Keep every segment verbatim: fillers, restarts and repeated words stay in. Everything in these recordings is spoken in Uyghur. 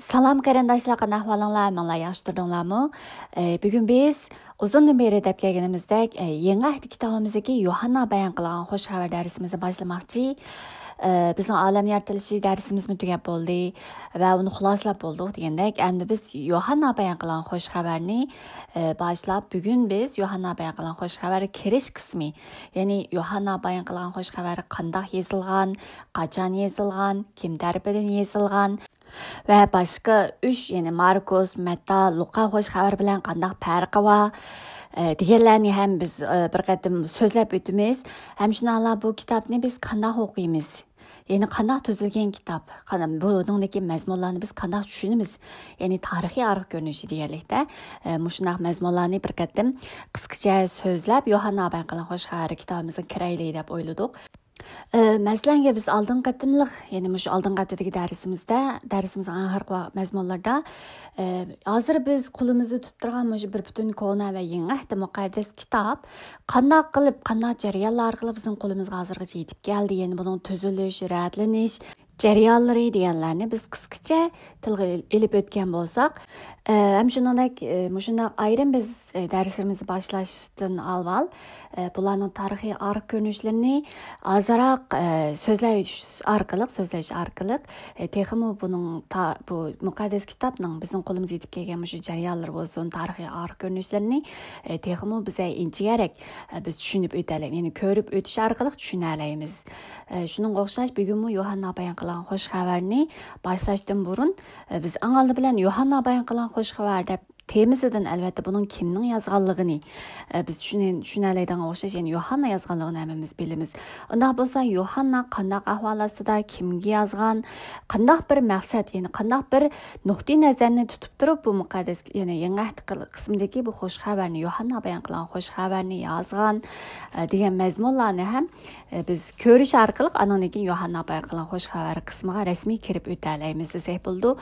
سالام قېرىنداشلار، قانداق ئەھۋالىڭلار؟ ھەممىڭلار ياخشى تۇردۇڭلارمۇ؟ ئى، بۈگۈن بىز ئۇزۇندىن بېرى دەپ كەلگىنىمىزدەك، ئى، يېڭى ئەھدى كىتابىمىزدىكى يوھاننا بايان قىلغان خۇش خەۋەر دەرسىمىزنى باشلىماقچى. ئى، بىزنىڭ ئالەم يارىتىلىشى دەرسىمىزمۇ تۈگەپ بولدى ۋە ئۇنى خۇلاسىلاپ بولدۇق دېگەندەك، ئەمدى بىز يوھاننا بايان قىلغان خۇش خەۋەرنى، ئى، باشلاپ، بۈگۈن بىز يوھاننا بايان قىلغان خۇش خەۋەر كىرىش قىسمى، يەنى يوھاننا بايان قىلغان خۇش خەۋەر قانداق يېزىلغان، قاچان يېزىلغان، كىم تەرىپىدىن يېزىلغان، ۋە باشقا ئۈچ، يەنى ماركوس، مەتتا، لۇقا خۇش خەۋەر بىلەن قانداق پەرقى بار، ئە، دېگەنلەرنى ھەم بىز، ئە، بىر قېتىم سۆزلەپ ئۆتىمىز. ھەم شۇنداقلا بۇ كىتابنى بىز قانداق ئوقۇيمىز؟ يەنى قانداق تۈزۈلگەن كىتاب؟ قانا-، بۇنىڭدىكى مەزمۇنلارنى بىز قانداق چۈشىنىمىز؟ يەنى تارىخىي ئارقا كۆرۈنۈشى دېگەنلىكتە، ئە، مۇشۇنداق مەزمۇنلارنى بىر قېتىم قىسقىچە سۆزلەپ، يوھاننا بايان قىلغان خۇش خەۋەر كىتابىمىزغا كىرەيلى دەپ ئويلىدۇق. ئى، مەسىلەنگە، بىز ئالدىنقى قېتىملىق، يەنى مۇشۇ ئالدىنقى ھەپتىدىكى دەرسىمىزدە، دەرسىمىزنىڭ ئاخىرقى ۋا-، مەزمۇنلىرىدا، ئى، ھازىر بىز قولىمىزدا تۇتۇپ تۇرغان مۇشۇ بىر پۈتۈن كونا ۋە يېڭى ئەھدى مۇقەددەس كىتاب قانداق قىلىپ، قانداق جەريانلار ئارقىلىق بىزنىڭ قولىمىزغا ھازىرغىچە يېتىپ كەلدى، يەنى بۇنىڭ تۈزۈلۈش، رەتلىنىش جەريانلىرى دېگەنلەرنى بىز قىسقىچە تىلغا ئېلىپ ئۆتكەن بولساق، ئى، ھەم شۇنىڭدەك، ئى، مۇشۇنداق ئايرىم بىز، ئى، دەرسلىرىمىزنى باشلاشتىن ئاۋۋال، ئى، بۇلارنىڭ تارىخىي ئارقا كۆرۈنۈشلىرىنى ئازراق، ئى، سۆزلەش ئارقىلىق، سۆزلەش ئارقىلىق، ئى، تېخىمۇ بۇنىڭ تا-، بۇ مۇقەددەس كىتابنىڭ بىزنىڭ قولىمىزغا يېتىپ كەلگەن مۇشۇ جەريانلىرى بولسۇن، تارىخىي ئارقا كۆرۈنۈشلىرىنى، ئى، تېخىمۇ بىزگە ئىنچىكىرەك، ئى، بىز چۈشىنىپ ئۆتەلەيمىز. يەنى كۆرۈپ ئۆتۈش ئارقىلىق چۈشىنەلەيمىز. ئى، شۇنىڭغا ئوخشاش بۈگۈنمۇ يوھاننا بايان قىلغان خۇش خەۋەرنى باشلاشتىن بۇرۇن، ئى، بىز ئەڭ ئالدى بىلەن يوھاننا بايان قىلغان خۇش خەۋەر دەپ تېمىسىدىن، ئەلۋەتتە، بۇنىڭ كىمنىڭ يازغانلىقىنى، ئە، بىز چۈشىنە-، چۈشىنەلەيدىغانغا ئوخشاش، يەنى يوھاننا يازغانلىقىنى ھەممىمىز بىلىمىز. ئۇنداق بولسا، يوھاننا قانداق ئەھۋال ئاستىدا، كىمگە يازغان، قانداق بىر مەقسەت، يەنى قانداق بىر نۇقتىئى نەزەرنى تۇتۇپ تۇرۇپ، بۇ مۇقەددەس، يەنى يېڭى ئەھدى قىل-، قىسمىدىكى بۇ خۇش خەۋەرنى، يوھاننا بايان قىلغان خۇش خەۋەرنى يازغان، ئە، دېگەن مەزمۇنلارنى ھەم، ئە، بىز كۆرۈش ئارقىلىق، ئانىڭدىن كېيىن يوھاننا بايان قىلغان خۇش خەۋەر قىسمىغا رەسمىي كىرىپ ئۆتەلەيمىز دېسەك بولىدۇ.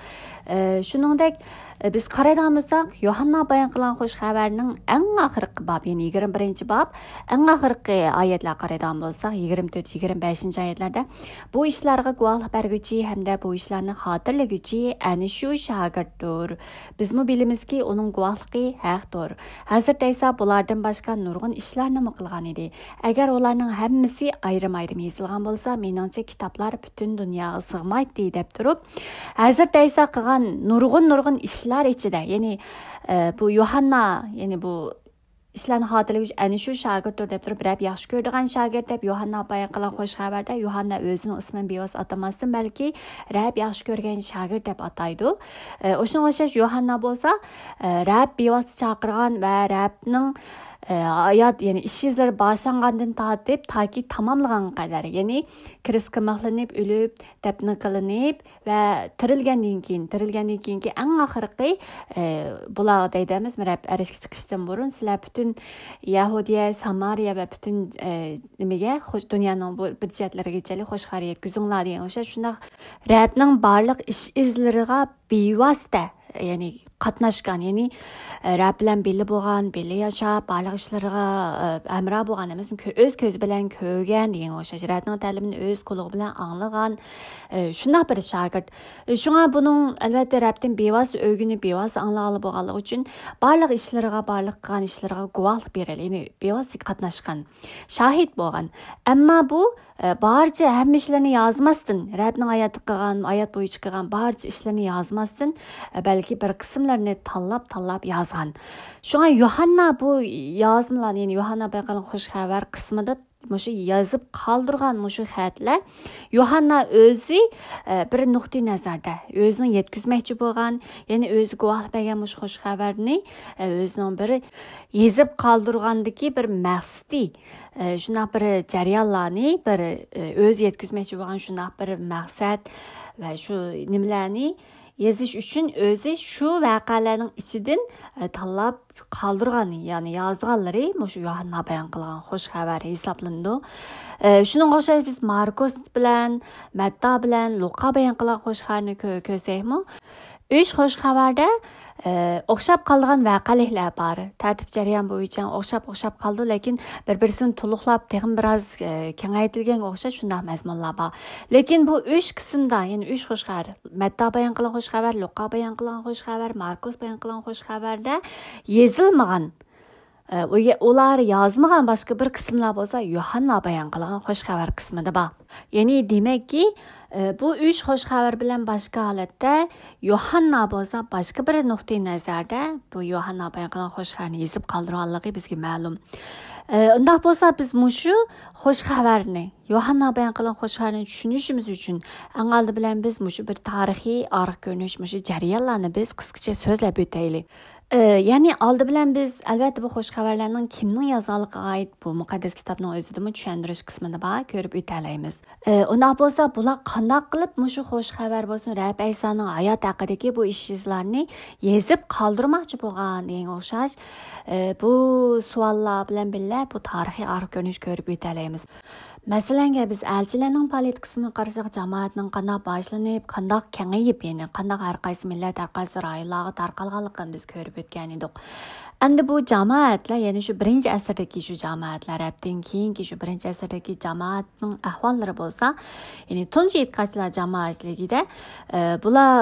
ئە، شۇنىڭدەك، بىز قارايدىغان بولساق، يوھاننا بايان قىلغان خۇش خەۋەرنىڭ ئەڭ ئاخىرقى باب، يەنى يىگىرمە بىرىنچى باب، ئەڭ ئاخىرقى ئايەتلەرگە قارايدىغان بولساق، يىگىرمە تۆت، يىگىرمە بەشىنچى ئايەتلەردە، بۇ ئىشلارغا گۇۋاھلىق بەرگۈچى ھەمدە بۇ ئىشلارنى خاتىرىلىگۈچى ئەنە شۇ شاگىرتتۇر. بىزمۇ بىلىمىزكى، ئۇنىڭ گۇۋاھلىقى ھەقتۇر. ھەزرىتى ئەيسا بۇلاردىن باشقا نۇرغۇن ئىشلارنىمۇ قىلغان ئىدى. ئەگەر ئۇلارنىڭ ھەممىسى ئايرىم-ئايرىم يېزىلغان بولسا، مېنىڭچە، كىتابلار پۈتۈن دۇنياغا سىغمايتتى، دەپ تۇرۇپ، ھەزرىتى ئەيسا قىلغان نۇرغۇن-نۇرغۇن ئىشلار ئىچىدە، يەنى، ئە، بۇ يوھاننا، يەنى بۇ ئىشلارنى خاتىرىلىگۈچى ئەنە شۇ شاگىرتتۇر، دەپ تۇرۇپ، رەب ياخشى كۆرىدىغان شاگىرت، دەپ يوھاننا بايان قىلغان خۇش خەۋەردە يوھاننا ئۆزىنىڭ ئىسمىنى بىۋاسىتە ئاتىماستىن، بەلكى رەب ياخشى كۆرگەن شاگىرت، دەپ ئاتايدۇ. ئە، ئوشۇنىڭغا ئوخشاش يوھاننا بولسا، ئە، رەب بىۋاسىتە چاقىرغان ۋە رەبنىڭ، ئە، ھايات، يەنى ئىش ئىزلىرى باشلانغاندىن تارتىپ، تاكى تاماملىغانغا قەدەر، يەنى كرېستقا مىخلىنىپ، ئۆلۈپ، دەپنە قىلىنىپ ۋە تىرىلگەندىن كېيىن، تىرىلگەندىن كېيىنكى ئەڭ ئاخىرقى، ئە، بۇلارغا دەيدىمىز، رەب ئەرشكە چىقىشتىن بۇرۇن، سىلەر پۈتۈن يەھۇدىيە، سامارىيە ۋە پۈتۈن، ئە، نېمىگە، خۇش-، دۇنيانىڭ بۇ بۇرجەتلىرىگىچە خۇش خەۋەر يەتكۈزۈڭلار، دېگەن ئوخشاش شۇنداق رەبنىڭ بارلىق ئىش ئىزلىرىغا بىۋاسىتە، يەنى قاتناشقان، يەنى، ئە، رەب بىلەن بىللە بولغان، بىللە ياشاپ، بارلىق ئىشلىرىغا، ئە، ھەمراھ بولغان ئەمەسمۇ، كۆ-، ئۆز كۆزى بىلەن كۆرگەن دېگەن ئوخشاش، رەبنىڭ تەلىمىنى ئۆز قۇلىقى بىلەن ئاڭلىغان، ئە، شۇنداق بىر شاگىرت. ئە، شۇڭا بۇنىڭ، ئەلۋەتتە، رەبتىن بىۋاسىتە ئۆگىنىپ، بىۋاسىتە ئاڭلىغانلا بولغانلىقى ئۈچۈن، بارلىق ئىشلىرىغا، بارلىق قىلغان ئىشلىرىغا گۇۋاھلىق بېرەلەي، يەنى بىۋاسىتە قاتناشقان، شاھىت بولغان. ئەمما بۇ، ئە، بارچە ھەممە ئىشلىرىنى يازماستىن، رەبنىڭ ھاياتتا قىلغان، ھايات بويىچە قىلغان بارچە ئىشلىرىنى يازماستىن، ئە، بەلكى بىر قىسىملىرىنى تاللاپ-تاللاپ يازغان. شۇڭا يوھاننا بۇ يازمىلارنى، يەنى يوھاننا بايان قىلغان خۇش خەۋەر قىسمىدا مۇشۇ يېزىپ قالدۇرغان مۇشۇ خەتلەر يوھاننا ئۆزى، ئە، بىر نۇقتىئى نەزەردە ئۆزىنىڭ يەتكۈزمەكچى بولغان، يەنى ئۆزى گۇۋاھلىق بەرگەن مۇشۇ خۇش خەۋەرنى، ئە، ئۆزىنىڭ بىر يېزىپ قالدۇرغاندىكى بىر مەقسىتى، ئە، شۇنداق بىر جەريانلارنى بىر، ئە، ئۆزى يەتكۈزمەكچى بولغان شۇنداق بىر مەقسەت ۋە شۇ نېمىلەرنى يېزىش ئۈچۈن ئۆزى شۇ ۋەقەلەرنىڭ ئىچىدىن، ئە، تاللاپ قالدۇرغان، يەنى يازغانلىرى مۇشۇ يوھاننا بايان قىلغان خۇش خەۋەر ھېسابلىنىدۇ. ئە، شۇنىڭغا ئوخشاش بىز ماركوس بىلەن، مەتتا بىلەن لۇقا بايان قىلغان خۇش خەۋەرنى كۆ-، كۆرسەكمۇ، ئۈچ خۇش خەۋەردە ئوخشاپ قالىدىغان ۋەقەلىكلەر بار. تەرتىپ جەريان بويىچە ئوخشاپ ئوخشاپ قالىدۇ، لېكىن بىر-بىرسىنى تولۇقلاپ تېخىمۇ بىراز كېڭەيتىلگەنگە ئوخشاش شۇنداق مەزمۇنلار بار. لېكىن بۇ ئۈچ قىسىمدا، يەنى ئۈچ خۇش خەۋەر، مەتتا بايان قىلغان خۇش خەۋەر، لۇقا بايان قىلغان خۇش خەۋەر، ماركوس بايان قىلغان خۇش خەۋەردە يېزىلمىغان، ئۇلار يازمىغان باشقا بىر قىسىملار بولسا يوھاننا بايان قىلغان خۇش خەۋەر قىسمىدا بار. يەنى دېمەككى، بۇ ئۈچ خۇش خەۋەر بىلەن باشقا ھالەتتە يوھاننا بولسا باشقا بىر نۇقتىئى نەزەردە بۇ يوھاننا بايان قىلغان خۇش خەۋەرنى يېزىپ قالدۇرغانلىقى بىزگە مەلۇم. ئۇنداق بولسا بىز مۇشۇ خۇش خەۋەرنى، يوھاننا بايان قىلغان خۇش خەۋەرنى چۈشىنىشىمىز ئۈچۈن ئەڭ ئالدى بىلەن بىز مۇشۇ بىر تارىخىي ئارقا كۆرۈنۈش، مۇشۇ جەريانلارنى بىز قىسقىچە سۆزلەپ ئۆتەيلى. ئى، يەنى ئالدى بىلەن بىز، ئەلۋەتتە، بۇ خۇش خەۋەرلەرنىڭ كىمنىڭ يازغانلىقىغا ئائىت بۇ مۇقەددەس كىتابنىڭ ئۆزىدىمۇ چۈشەندۈرۈش قىسمىدا بار، كۆرۈپ ئۆتەلەيمىز. ئى، ئۇنداق بولسا، بۇلار قانداق قىلىپ مۇشۇ خۇش خەۋەر بولسۇن، رەب ئەيسانىڭ ھاياتى ھەققىدىكى بۇ ئىش ئىزلارنى يېزىپ قالدۇرماقچى بولغان دېگەنگە ئوخشاش، ئى، بۇ سوئاللار بىلەن بىللە بۇ تارىخىي ئارقا كۆرۈنۈش كۆرۈپ ئۆتەلەيمىز. مەسىلەنگە، بىز ئەلچىلەرنىڭ پائالىيىتى قىسمىنى قارىساق، جامائەتنىڭ قانداق باشلىنىپ، قانداق كېڭىيىپ، يەنى قانداق ھەر قايسى مىللەت، ھەر قايسى رايونلارغا تارقالغانلىقىنى بىز كۆرۈپ ئۆتكەن ئىدۇق. ئەمدى بۇ جامائەتلەر، يەنى شۇ بىرىنچى ئەسىردىكى شۇ جامائەتلەر، رەبتىن كېيىنكى شۇ بىرىنچى ئەسىردىكى جامائەتنىڭ ئەھۋاللىرى بولسا، يەنى تۇنجى ئېتىقادچىلار جامائەتچىلىكىدە، ئە، بۇلار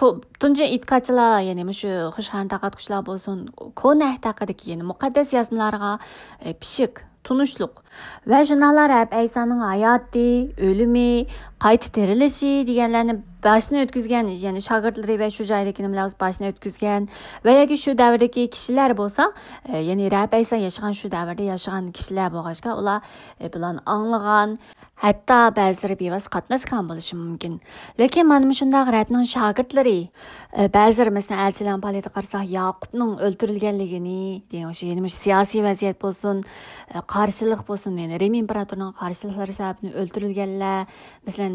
كو-، تۇنجى ئېتىقادچىلار، يەنى مۇشۇ خۇش خەۋەرنى تارقاتقۇچىلار بولسۇن، كونا ئەھدى ھەققىدىكى، يەنى مۇقەددەس يازمىلارغا، ئە، پىشىق، تونۇشلۇق ۋە شۇنداقلا رەب ئەيسانىڭ ھاياتى، ئۆلۈمى، قايتا تىرىلىشى دېگەنلەرنى باشتىن ئۆتكۈزگەن، يەنى شاگىرتلىرى ۋە شۇ جايدىكى نېمىلەر بولسا باشتىن ئۆتكۈزگەن ۋە ياكى شۇ دەۋردىكى كىشىلەر بولسا، ئە، يەنى رەب ئەيسا ياشىغان شۇ دەۋردە ياشىغان كىشىلەر بولغاچقا، ئۇلار، ئە، بۇلارنى ئاڭلىغان، ھەتتا بەزىلىرى بىۋاسىتە قاتناشقان بولۇشى مۇمكىن. لېكىن مانا مۇشۇنداق رەبنىڭ شاگىرتلىرى، ئە، بەزىلىرى، مەسىلەن، ئەلچىلەرنىڭ پائالىيىتىگە قارىساق، ياقۇپنىڭ ئۆلتۈرۈلگەنلىكىنى، دېگەن ئوخشاش، يەنە مۇشۇ سىياسىي ۋەزىيەت بولسۇن، ئە، قارشىلىق بولسۇن، يەنى رىم ئىمپېراتورىنىڭ قارشىلىقلىرى سەۋەبىدىن ئۆلتۈرۈلگەنلەر، مەسىلەن،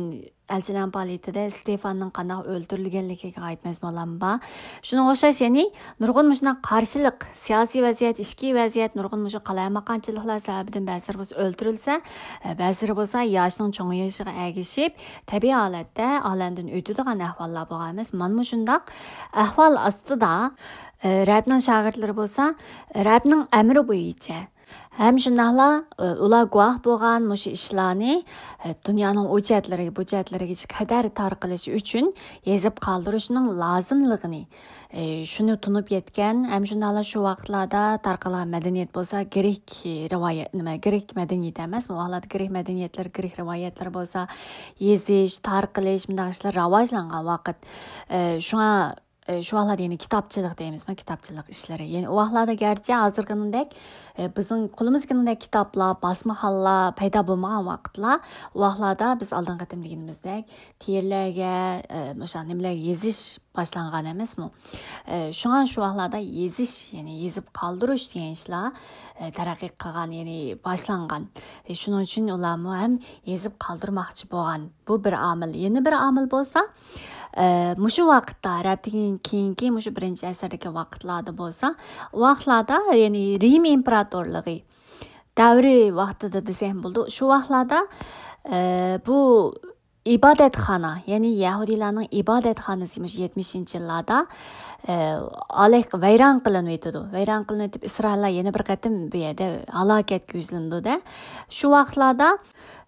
ئەلچىلەرنىڭ پائالىيىتىدە ئىستېفاننىڭ قانداق ئۆلتۈرۈلگەنلىكىگە ئائىت مەزمۇنلارمۇ بار. شۇنىڭغا ئوخشاش، يەنى نۇرغۇن مۇشۇنداق قارشىلىق، سىياسىي ۋەزىيەت، ئىچكى ۋەزىيەت، نۇرغۇن مۇشۇ قالايمىقانچىلىقلار سەۋەبىدىن بەزىلىرى بولسا ئۆلتۈرۈلسە، ئە، بەزىلىرى بولسا ياشنىڭ چوڭىيىشىغا ئەگىشىپ، تەبىئىي ھالەتتە ئالەمدىن ئۆتىدىغان ئەھۋاللار بولغان ئەمەس. مانا مۇشۇنداق ئەھۋال ئاستىدا، ئە، رەبنىڭ شاگىرتلىرى بولسا رەبنىڭ ئەمرى بويىچە ھەم شۇنداقلا، ئۇلار گۇۋاھ بولغان مۇشۇ ئىشلارنى، دۇنيانىڭ ئۇ چەتلىرىگە، بۇ چەتلىرىگىچە قەدەر تارقىلىشى ئۈچۈن يېزىپ قالدۇرۇشنىڭ لازىملىقىنى، شۇنى تونۇپ يەتكەن، ھەم شۇنداقلا شۇ ۋاقىتلاردا تارقالغان مەدەنىيەت بولسا گرېك رىۋايەت، نېمە، گرېك مەدەنىيىتى ئەمەس، ئۇ ۋاقىتلاردا گرېك مەدەنىيەتلىرى، گرېك رىۋايەتلىرى بولسا يېزىش، تارقىلىش، مۇنداق ئىشلار راۋاجلانغان ۋاقىت. شۇڭا ئى، شۇ ۋاقىتلاردا يەنە كىتابچىلىق دەيمىزمۇ، كىتابچىلىق ئىشلىرى. يەنى ئۇ ۋاقىتلاردا گەرچە ھازىرقىدەك، ئى، بىزنىڭ قولىمىزدىكىدەك كىتابلار، باسمىخانىلار پەيدا بولمىغان ۋاقىتلار، ئۇ ۋاقىتلاردا بىز ئالدىنقى قېتىم دېگىنىمىزدەك تېرىلەرگە، ئى، مۇشۇنداق نېمىلەرگە يېزىش باشلانغان ئەمەسمۇ؟ ئى، شۇڭا شۇ ۋاقىتلاردا يېزىش، يەنى يېزىپ قالدۇرۇش دېگەن ئىشلار، ئى، تەرەققىي قىلغان، يەنى باشلانغان. ئى، شۇنىڭ ئۈچۈن ئۇلارمۇ ھەم يېزىپ قالدۇرماقچى بولغان. بۇ بىر ئامىل. يەنە بىر ئامىل بولسا، ئە، مۇشۇ ۋاقىتتا، رەبتىن كېيىنكى مۇشۇ بىرىنچى ئەسىردىكى ۋاقىتلاردا بولسا، ئۇ ۋاقىتلاردا، يەنى رىم ئىمپېراتورلۇقى دەۋرى ۋاقتىدا دېسەم بولىدۇ. شۇ ۋاقىتلاردا، ئە، بۇ ئىبادەتخانا، يەنى يەھۇدىيلارنىڭ ئىبادەتخانىسى مۇشۇ يەتمىشىنچى يىللاردا، ئە، ئالەك-، ۋەيران قىلىنىۋېتىدۇ. ۋەيران قىلىنىۋېتىپ، ئىسرائىللار يەنە بىر قېتىم بۇ يەردە ھالاكەتكە يۈزلىنىدۇ-دە. شۇ ۋاقىتلاردا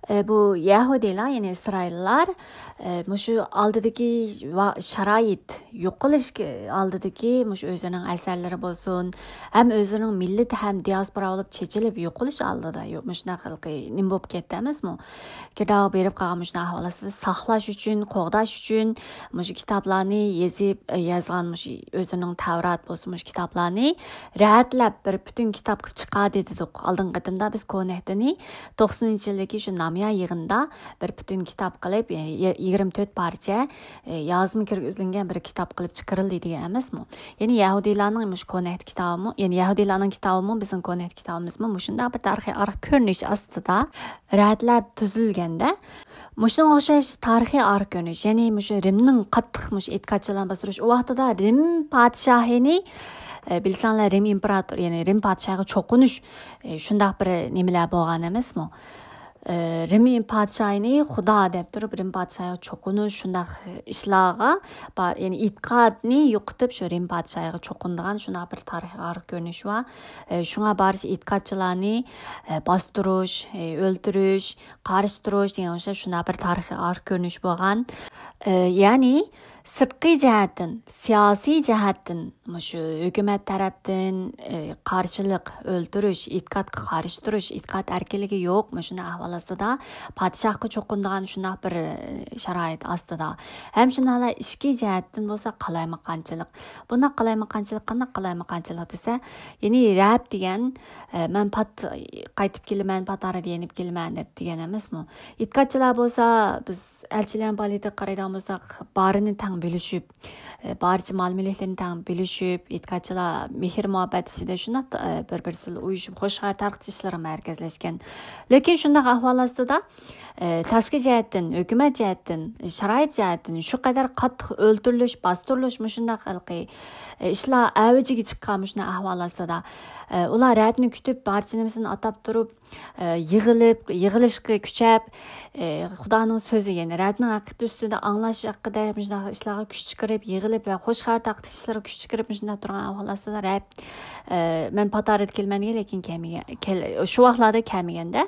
ئە، بۇ يەھۇدىيلار، يەنى ئىسرائىللار، ئە، مۇشۇ ئالدىدىكى ۋا-، شارائىت، يوقىلىش ئالدىدىكى مۇشۇ ئۆزىنىڭ ئەسەرلىرى بولسۇن، ھەم ئۆزىنىڭ مىللىتى ھەم دىياسپورا بولۇپ چېچىلىپ يوقىلىش ئالدىدا، يو-، مۇشۇنداق ھېلىقى نېمە بولۇپ كەتتى ئەمەسمۇ؟ گىرداغا بېرىپ قالغان مۇشۇنداق ئەھۋال ئاستىدا ساقلاش ئۈچۈن، قوغداش ئۈچۈن مۇشۇ كىتابلارنى يېزىپ، ئە، يازغان مۇشۇ ئۆزىنىڭ تەۋرات بولسۇن، مۇشۇ كىتابلارنى رەتلەپ، بىر پۈتۈن كىتاب قىلىپ چىقاردى دېدۇق. ئالدىنقى قېتىمدا بىز كونا ئەھدىنى توقسىنىنچى يىلدىكى شۇ نامىيا يىغىندا بىر پۈتۈن كىتاب قىلىپ، يە-، يە-، يىگىرمە تۆت پارچە، ئە، يازما كىرگۈزۈلگەن بىر كىتاب قىلىپ چىقىرىلدى دېگەن ئەمەسمۇ؟ يەنى يەھۇدىيلارنىڭ مۇشۇ كونا ئەھدى كىتابىمۇ، يەنى يەھۇدىيلارنىڭ كىتابىمۇ، بىزنىڭ كونا ئەھدى كىتابىمىزمۇ مۇشۇنداق بىر تارىخىي ئارقا كۆرۈنۈش ئاستىدا رەتلەپ تۈزۈلگەندە، مۇشۇنىڭغا ئوخشاش تارىخىي ئارقا كۆرۈنۈش، يەنى مۇشۇ رىمنىڭ قاتتىق مۇشۇ ئېتىقادچىلارنى باستۇرۇش، ئۇ ۋاقتىدا رىم پادىشاھىنى، ئە، بىلسەڭلار، رىم ئىمپېراتور، يەنى رىم پادىشاھىغا چوقۇنۇش، ئە، شۇنداق بىر نېمىلەر بولغان ئەمەسمۇ؟ رىم پادىشاھىنى خۇدا دەپ تۇرۇپ، رىم پادىشاھىغا چوقۇنۇش، شۇنداق ئىشلارغا بار، يەنى ئېتىقادنى يوقىتىپ، شۇ رىم پادىشاھىغا چوقۇنىدىغان شۇنداق بىر تارىخىي ئارقا كۆرۈنۈش بار. ئە، شۇڭا بارچە ئېتىقادچىلارنى، ئە، باستۇرۇش، ئە، ئۆلتۈرۈش، قارشى تۇرۇش دېگەن ئوخشاش شۇنداق بىر تارىخىي ئارقا كۆرۈنۈش بولغان. ئە، يەنى سىرتقى جەھەتتىن، سىياسىي جەھەتتىن مۇشۇ ھۆكۈمەت تەرەپتىن، ئە، قارشىلىق، ئۆلتۈرۈش، ئېتىقادقا قارشى تۇرۇش، ئېتىقاد ئەركىنلىكى يوق، مۇشۇنداق ئەھۋال ئاستىدا پادىشاھقا چوقۇنىدىغان شۇنداق بىر، ئە، شارائىت ئاستىدا. ھەم شۇنداقلا ئىچكى جەھەتتىن بولسا قالايمىقانچىلىق. بۇنداق قالايمىقانچىلىق قانداق قالايمىقانچىلىق دېسە، يەنى رەھەب دېگەن، ئە، مەن پات-، قايتىپ كېلىمەن، پاتارىدا يېنىپ كېلىمەن دەپ دېگەن ئەمەسمۇ؟ ئېتىقادچىلار بولسا، بىز ئەلچىلەرنىڭ پائالىيىتىگە قارايدىغان بولساق، بارىنى تەڭ بۆلۈشۈپ، ئە، بارچە مال-مۈلۈكلىرىنى تەڭ بۆلۈشۈپ، ئېتىقادچىلار مېھىر-مۇھەببەت ئىچىدە شۇنداق، ئە، بىر-بىرسى بىلەن ئۇيۇشۇپ، خوش خەۋەر تارقىتىش ئىشلىرىغا مەركەزلەشكەن. لېكىن شۇنداق ئەھۋال ئاستىدا، ئە، تاشقى جەھەتتىن، ھۆكۈمەت جەھەتتىن، شارائىت جەھەتتىن شۇ قەدەر قاتتىق ئۆلتۈرۈلۈش، باستۇرۇلۇش، مۇشۇنداق ھېلىقى، ئە، ئىشلار ئەۋجىگە چىققان مۇشۇنداق ئەھۋال ئاستىدا، ئە، ئۇلار رەھەبنى كۈتۈپ، بارچە نېمىسىنى ئاتاپ تۇرۇپ، ئە، يىغىلىپ، يىغىلىشقا كۈچەپ، ئە، خۇدانىڭ سۆزى، يەنى رەھەبنىڭ ھەقىقىتى ئۈستىدە ئاڭلاش ھەققىدە مۇشۇنداق ئىشلارغا كۈچ چىقىرىپ، يىغىلىپ ۋە خوش خەۋەر تارقىتىش ئىشلىرىغا كۈچ چىقىرىپ، مۇشۇنداق تۇرغان ئەھۋال ئاستىدا رەھەب، ئە، مەن پاتارىدا كېلىمەن دېگەن، لېكىن كەلمىگەن، كەل-، شۇ ۋاقىتلاردا كەلمىگەندە،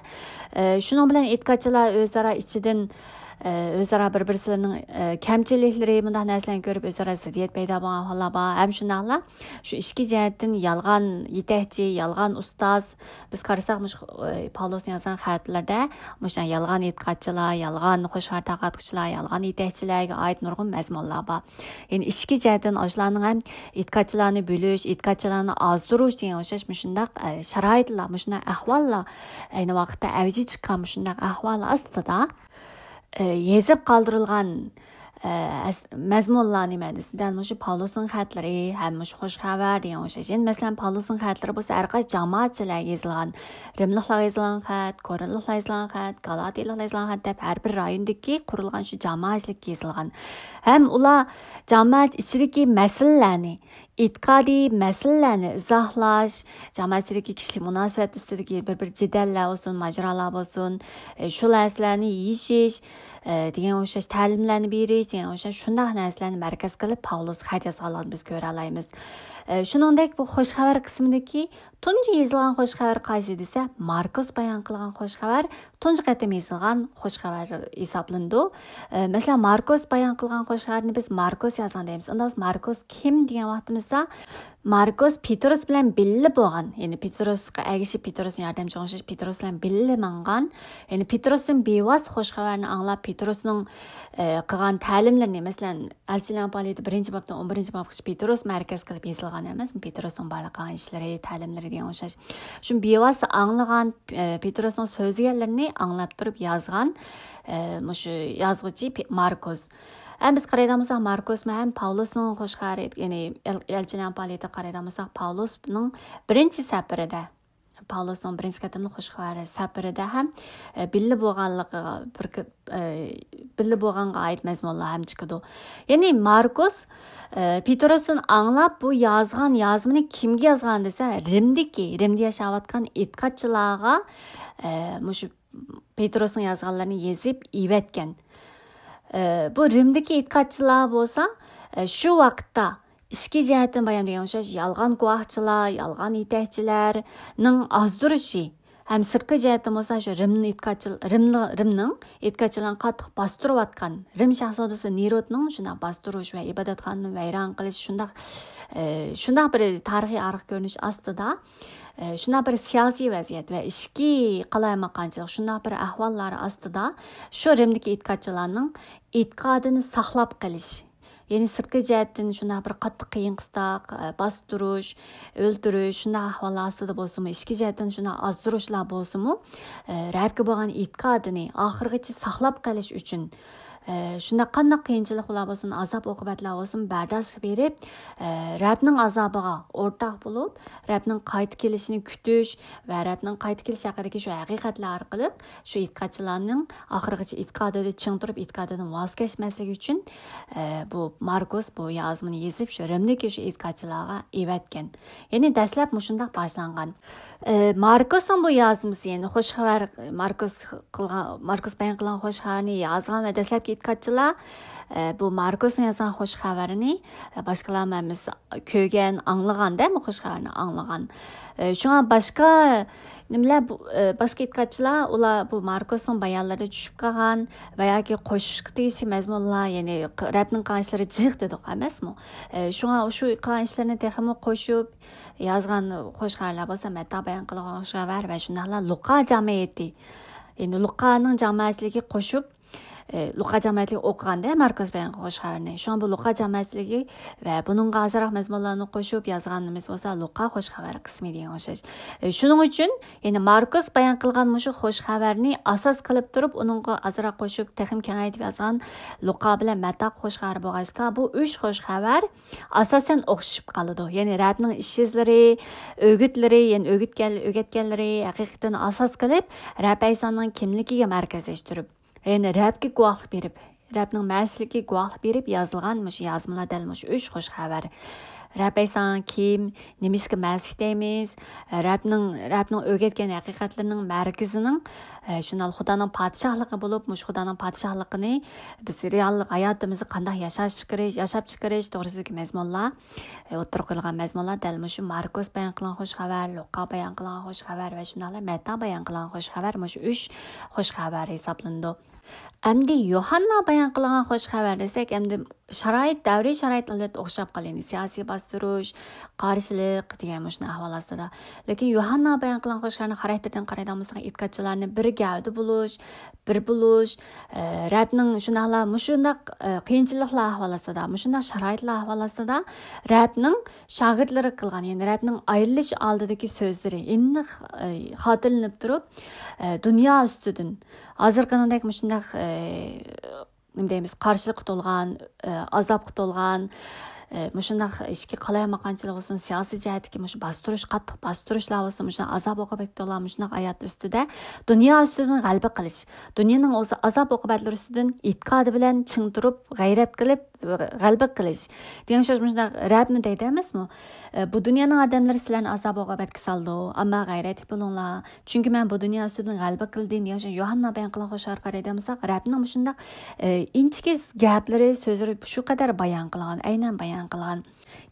ئە، شۇنىڭ بىلەن ئېتىقادچىلار ئۆزئارا ئىچىدىن، ئە، ئۆزئارا بىر-بىرسىلىرىنىڭ، ئە، كەمچىلىكلىرى، مۇنداق نەرسىلەرنى كۆرۈپ، ئۆزئارا زىددىيەت پەيدا بولغان ئەھۋاللار بار. ھەم شۇنداقلا شۇ ئىچكى جەھەتتىن يالغان يېتەكچى، يالغان ئۇستاز، بىز قارىساق، مۇشۇ، ئى، پاۋلۇسنىڭ يازغان خەتلىرىدە مۇشۇ يالغان ئېتىقادچىلار، يالغان خوش خەۋەر تارقاتقۇچىلار، يالغان يېتەكچىلەرگە ئائىت نۇرغۇن مەزمۇنلار بار. يەنى ئىچكى جەھەتتىن ئاشۇلارنىڭ ھەم ئېتىقادچىلارنى بۆلۈش، ئېتىقادچىلارنى ئازدۇرۇش دېگەن ئوخشاش مۇشۇنداق، ئە، شارائىتلار، مۇشۇنداق ئەھۋاللار ئەينى ۋاقىتتا ئەۋجىگە چىققان مۇشۇنداق ئەھۋال ئاستىدا، ئە، يېزىپ قالدۇرۇلغان، ئە، ئەس-، مەزمۇنلار نېمە دېسە، دەل مۇشۇ پاۋلۇسنىڭ خەتلىرى ھەم مۇشۇ خوش خەۋەر دېگەن ئوخشاش. يەنى، مەسىلەن، پاۋلۇسنىڭ خەتلىرى بولسا ھەر قايسى جامائەتچىلەرگە يېزىلغان. رىملىقلارغا يېزىلغان خەت، كورىنتلىقلارغا يېزىلغان خەت، گالاتىيلىقلارغا يېزىلغان خەت دەپ ھەر بىر رايوندىكى قۇرۇلغان شۇ جامائەتچىلىككە يېزىلغان. ھەم ئۇلار جامائەت ئىچىدىكى مەسىلىلەرنى، ئېتىقادىي مەسىلىلەرنى ئىزاھلاش، جامائەتچىلىككە كىشىلىك مۇناسىۋەت ئۈستىدىكى بىر-بىر جېدەللەر بولسۇن، ماجىرالار بولسۇن، ئە، شۇ نەرسىلەرنى يېشىش، ئە، دېگەن ئوخشاش تەلىملەرنى بېرىش، دېگەن ئوخشاش شۇنداق نەرسىلەرنى مەركەز قىلىپ پاۋلۇس خەت يازغانلىقىنى بىز كۆرەلەيمىز. ئە، شۇنىڭدەك بۇ خوش خەۋەر قىسمىدىكى تۇنجى يېزىلغان خوش خەۋەر قايسى دېسە، ماركوس بايان قىلغان خوش خەۋەر تۇنجى قېتىم يېزىلغان خوش خەۋەر ھېسابلىنىدۇ. ئە، مەسىلەن، ماركوس بايان قىلغان خوش خەۋەرنى بىز ماركوس يازغان دەيمىز. ئۇندا بىز ماركوس كىم دېگەن ۋاقتىمىزدا، ماركوس پېتروس بىلەن بىللە بولغان، يەنى پېتروسقا ئەگىشىپ، پېتروسنىڭ ياردەمچى ئوخشاش پېتروس بىلەن بىللە ماڭغان، يەنى پېتروستىن بىۋاسىتە خوش خەۋەرنى ئاڭلاپ، پېتروسنىڭ، ئە، قىلغان تەلىملىرىنى، مەسىلەن، ئەلچىلەرنىڭ پائالىيىتى بىرىنچى بابتىن ئون بىرىنچى بابقىچە پېتروس مەركەز قىلىپ يېزىلغان ئەمەسمۇ؟ پېتروسنىڭ بارلىق قىلغان ئىشلىرى، تەلىملىرى دېگەن ئوخشاش. شۇ بىۋاسىتە ئاڭلىغان، ئە، پېتروسنىڭ سۆزلىگەنلىرىنى ئاڭلاپ تۇرۇپ يازغان، ئە، مۇشۇ يازغۇچى پې-، ماركوس. ئەمما بىز قارايدىغان بولساق، ماركوسمۇ ھەم پاۋلۇسنىڭ خوش خەۋىرى، يەنى ئەل-، ئەلچىلەرنىڭ پائالىيىتىگە قارايدىغان بولساق، پاۋلۇسنىڭ بىرىنچى سەپىرىدە، پاۋلۇسنىڭ بىرىنچى قېتىملىق خوش خەۋەر سەپىرىدە ھەم، ئە، بىللە بولغانلىقىغا بىر ك-، ئە، بىللە بولغانغا ئائىت مەزمۇنلار ھەم چىقىدۇ. يەنى ماركوس، ئە، پېتروستىن ئاڭلاپ، بۇ يازغان يازمىنى كىمگە يازغان دېسە، رىمدىكى، رىمدە ياشاۋاتقان ئېتىقادچىلارغا، ئە، مۇشۇ پېتروسنىڭ يازغانلىرىنى يېزىپ ئېۋەتكەن. ئە، بۇ رىمدىكى ئېتىقادچىلار بولسا، ئە، شۇ ۋاقىتتا ئىچكى جەھەتتىن بايام دېگەن ئوخشاش يالغان گۇۋاھچىلار، يالغان يېتەكچىلەرنىڭ ئازدۇرۇشى ھەم سىرتقى جەھەتتىن بولسا شۇ رىمنىڭ ئېتىقادچىل-، رىمنىڭ، رىمنىڭ ئېتىقادچىلارنى قاتتىق باستۇرۇۋاتقان، رىم شاھزادىسى نېرودنىڭ شۇنداق باستۇرۇش ۋە ئىبادەتخانىنى ۋەيران قىلىش، شۇنداق، ئە، شۇنداق بىر تارىخىي ئارقا كۆرۈنۈش ئاستىدا، ئە، شۇنداق بىر سىياسىي ۋەزىيەت ۋە ئىچكى قالايمىقانچىلىق، شۇنداق بىر ئەھۋاللار ئاستىدا شۇ رىمدىكى ئېتىقادچىلارنىڭ ئېتىقادىنى ساقلاپ قېلىش، يەنى سىرتقى جەھەتتىن شۇنداق بىر قاتتىق قىيىن-قىستاق، ئە، باستۇرۇش، ئۆلتۈرۈش، شۇنداق ئەھۋاللار ئاستىدا بولسىمۇ، ئىچكى جەھەتتىن شۇنداق ئازدۇرۇشلار بولسىمۇ، ئە، رەھەبكە بولغان ئېتىقادىنى ئاخىرغىچە ساقلاپ قېلىش ئۈچۈن، ئە، شۇنداق قانداق قىيىنچىلىق بولار بولسۇن، ئازاب ئوقۇبەتلەر بولسۇن، بەرداشلىق بېرىپ، ئە، رەبنىڭ ئازابىغا ئورتاق بولۇپ، رەبنىڭ قايتا كېلىشىنى كۈتۈش ۋە رەبنىڭ قايتا كېلىشى ھەققىدىكى شۇ ھەقىقەتلەر ئارقىلىق شۇ ئېتىقادچىلارنىڭ ئاخىرغىچە ئېتىقادىدا چىڭ تۇرۇپ، ئېتىقادىدىن ۋاز كەچمەسلىكى ئۈچۈن، ئە، بۇ ماركوس بۇ يازمىنى يېزىپ، شۇ رىمدىكى شۇ ئېتىقادچىلارغا ئېۋەتكەن. يەنى دەسلەپ مۇشۇنداق باشلانغان. ئە، ماركوسنىڭ بۇ يازمىسى، يەنى خوش خەۋەر، ماركوس قىلغان، ماركوس بايان قىلغان خوش خەۋەرنى يازغان ۋە دەسلەپكى ئېتىقادچىلار، ئە، بۇ ماركوسنىڭ يازغان خوش خەۋىرىنى، ئە، باشقىلار ھەممىسى كۆرگەن، ئاڭلىغاندا، بۇ خوش خەۋەرنى ئاڭلىغان. ئە، شۇڭا باشقا نېمىلەر، بۇ، ئە، باشقا ئېتىقادچىلار، ئۇلار بۇ ماركوسنىڭ بايانلىرىدا چۈشۈپ قالغان ۋە ياكى قوشۇشقا تېگىشلىك مەزمۇنلار، يەنى ق-، رەبنىڭ قىلغان ئىشلىرى جىق دېدۇق ئەمەسمۇ؟ ئە، شۇڭا شۇ قىلغان ئىشلىرىنى تېخىمۇ قوشۇپ، يازغان خوش خەۋەرلەر بولسا، مەتتا بايان قىلغان خوش خەۋەر ۋە شۇنداقلا لۇقا جامائىتى، يەنى لۇقانىڭ جامائەتچىلىكى قوشۇپ، ئى، لۇقا جامائەتچىلىكى ئوقۇغاندا ماركوس بايان قىلغان خوش خەۋەرنى، شۇڭا بۇ لۇقا جامائەتچىلىكى ۋە بۇنىڭغا ئازراق مەزمۇنلارنى قوشۇپ يازغىنىمىز بولسا، لۇقا خوش خەۋەر قىسمى دېگەن ئوخشاش. ئى، شۇنىڭ ئۈچۈن، يەنى ماركوس بايان قىلغان مۇشۇ خوش خەۋەرنى ئاساس قىلىپ تۇرۇپ، ئۇنىڭغا ئازراق قوشۇپ، تېخىمۇ كېڭەيتىپ يازغان لۇقا بىلەن مەتتا خوش خەۋەر بولغاچقا، بۇ ئۈچ خوش خەۋەر ئاساسەن ئوخشىشىپ قالىدۇ. يەنى رەبنىڭ ئىش ئىزلىرى، ئۆگۈتلىرى، يەنى ئۆگىتكەن، ئۆگەتكەنلىرى ھەقىقىتىنى ئاساس قىلىپ، رەب ئەيسانىڭ كىملىكىگە مەركەزلەشتۈرۈپ، يەنى رەبكە گۇۋاھلىق بېرىپ، رەبنىڭ مەسىھلىكىگە گۇۋاھلىق بېرىپ يازىلغان مۇشۇ يازمىلار دەل مۇشۇ ئۈچ خوش خەۋەر. رەب ئەيساڭ كىم، نېمىشقا مەسىھ دەيمىز، رەبنىڭ، رەبنىڭ ئۆگەتكەن ھەقىقەتلىرىنىڭ مەركىزىنىڭ، ئە، شۇنداق خۇدانىڭ پادىشاھلىقى بولۇپ، مۇشۇ خۇدانىڭ پادىشاھلىقىنى بىز رېئاللىق ھاياتىمىزدا قانداق ياشاش چىقىرىش، ياشاپ چىقىرىش توغرىسىدىكى مەزمۇنلار، ئە، ئوتتۇرىغا قويۇلغان مەزمۇنلار دەل مۇشۇ ماركوس بايان قىلغان خوش خەۋەر، لۇقا بايان قىلغان خوش خەۋەر ۋە شۇنداقلا مەتتا بايان قىلغان خوش خەۋەر، مۇشۇ ئۈچ خوش خەۋەر ھېسابلىنىدۇ. ئەمدى يوھاننا بايان قىلغان خوش خەۋەر دېسەك، ئەمدى شارائىت، دەۋرىي شارائىت ئەلۋەتتە ئوخشاپ قالىدۇ. يەنى سىياسىي باستۇرۇش، قارشىلىق دېگەن مۇشۇنداق ئەھۋال ئاستىدا. لېكىن يوھاننا بايان قىلغان خوش خەۋەرنىڭ خاراكتېرىدىن قارايدىغان بولساق، ئېتىقادچىلارنى بىر گەۋدە بولۇش، بىر بولۇش، ئە، رەبنىڭ شۇنداقلا مۇشۇنداق، ئە، قىيىنچىلىقلار ئەھۋال ئاستىدا، مۇشۇنداق شارائىتلار ئەھۋال ئاستىدا رەبنىڭ شاگىرتلىرى قىلغان، يەنى رەبنىڭ ئايرىلىش ئالدىدىكى سۆزلىرى ئېنىق، ئە، خاتىرىلىنىپ تۇرۇپ، ئە، دۇنيا ئۈستىدىن ھازىرقىدەك مۇشۇنداق، ئە، نېمە دەيمىز، قارشىلىققا تولغان، ئە، ئازابقا تولغان، ئە، مۇشۇنداق ئىچكى قالايمىقانچىلىق بولسۇن، سىياسىي جەھەتتىكى مۇشۇ باستۇرۇش، قاتتىق باستۇرۇشلار بولسۇن، مۇشۇنداق ئازاب ئوقۇبەتكە تولغان مۇشۇنداق ھايات ئۈستىدە دۇنيا ئۈستىدىن غەلىبە قىلىش، دۇنيانىڭ ئوزا-، ئازاب ئوقۇبەتلىرى ئۈستىدىن ئېتىقادى بىلەن چىڭ تۇرۇپ، غەيرەت قىلىپ، غەلىبە قىلىش دېگەن ئوخشاش مۇشۇنداق رەبمۇ دەيدۇ ئەمەسمۇ؟ ئە، بۇ دۇنيانىڭ ئادەملىرى سىلەرنى ئازاب ئوقۇبەتكە سالىدۇ، ئەمما غەيرەتلىك بولۇڭلار. چۈنكى مەن بۇ دۇنيا ئۈستىدىن غەلىبە قىلدىم دېگەن يوھاننا بايان قىلغان خوش خەۋەرگە قارايدىغان بولساق، رەبنىڭ مۇشۇنداق، ئى، ئىنچىكە گەپلىرى، سۆزلىرى شۇ قەدەر بايان قىلغان، ئەينەن بايان قىلغان.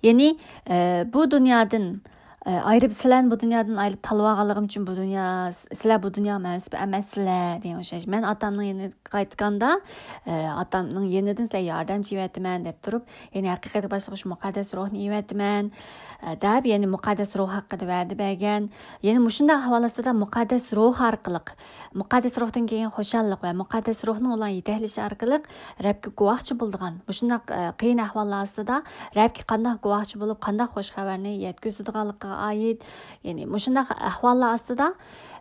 يەنى، ئى، بۇ دۇنيادىن، ئى، ئايرىپ، سىلەرنى بۇ دۇنيادىن ئايرىپ تاللىۋالغانلىقىم ئۈچۈن بۇ دۇنيا، سىلەر بۇ دۇنيا مەنسۇپ ئەمەسسىلەر دېگەن ئوخشاش. مەن ئاتامنىڭ يېنىغا قايتقاندا، ئى، ئاتامنىڭ يېنىدىن سىلەرگە ياردەمچى ئېۋەتىمەن دەپ تۇرۇپ، يەنى ھەقىقەتكە باشلىغۇچ مۇقەددەس روھنى ئېۋەتىمەن، ئە، دەپ، يەنى مۇقەددەس روھ ھەققىدە ۋەدە بەرگەن. يەنى مۇشۇنداق ئەھۋال ئاستىدا مۇقەددەس روھ ئارقىلىق، مۇقەددەس روھتىن كېلگەن خۇشاللىق ۋە مۇقەددەس روھنىڭ ئۇلارنى يېتەكلىشى ئارقىلىق رەبكە گۇۋاھچى بولىدىغان، مۇشۇنداق، ئە، قىيىن ئەھۋاللار ئاستىدا رەبكە قانداق گۇۋاھچى بولۇپ، قانداق خۇش خەۋەرنى يەتكۈزىدىغانلىقىغا ئائىت، يەنى مۇشۇنداق ئەھۋاللار ئاستىدا،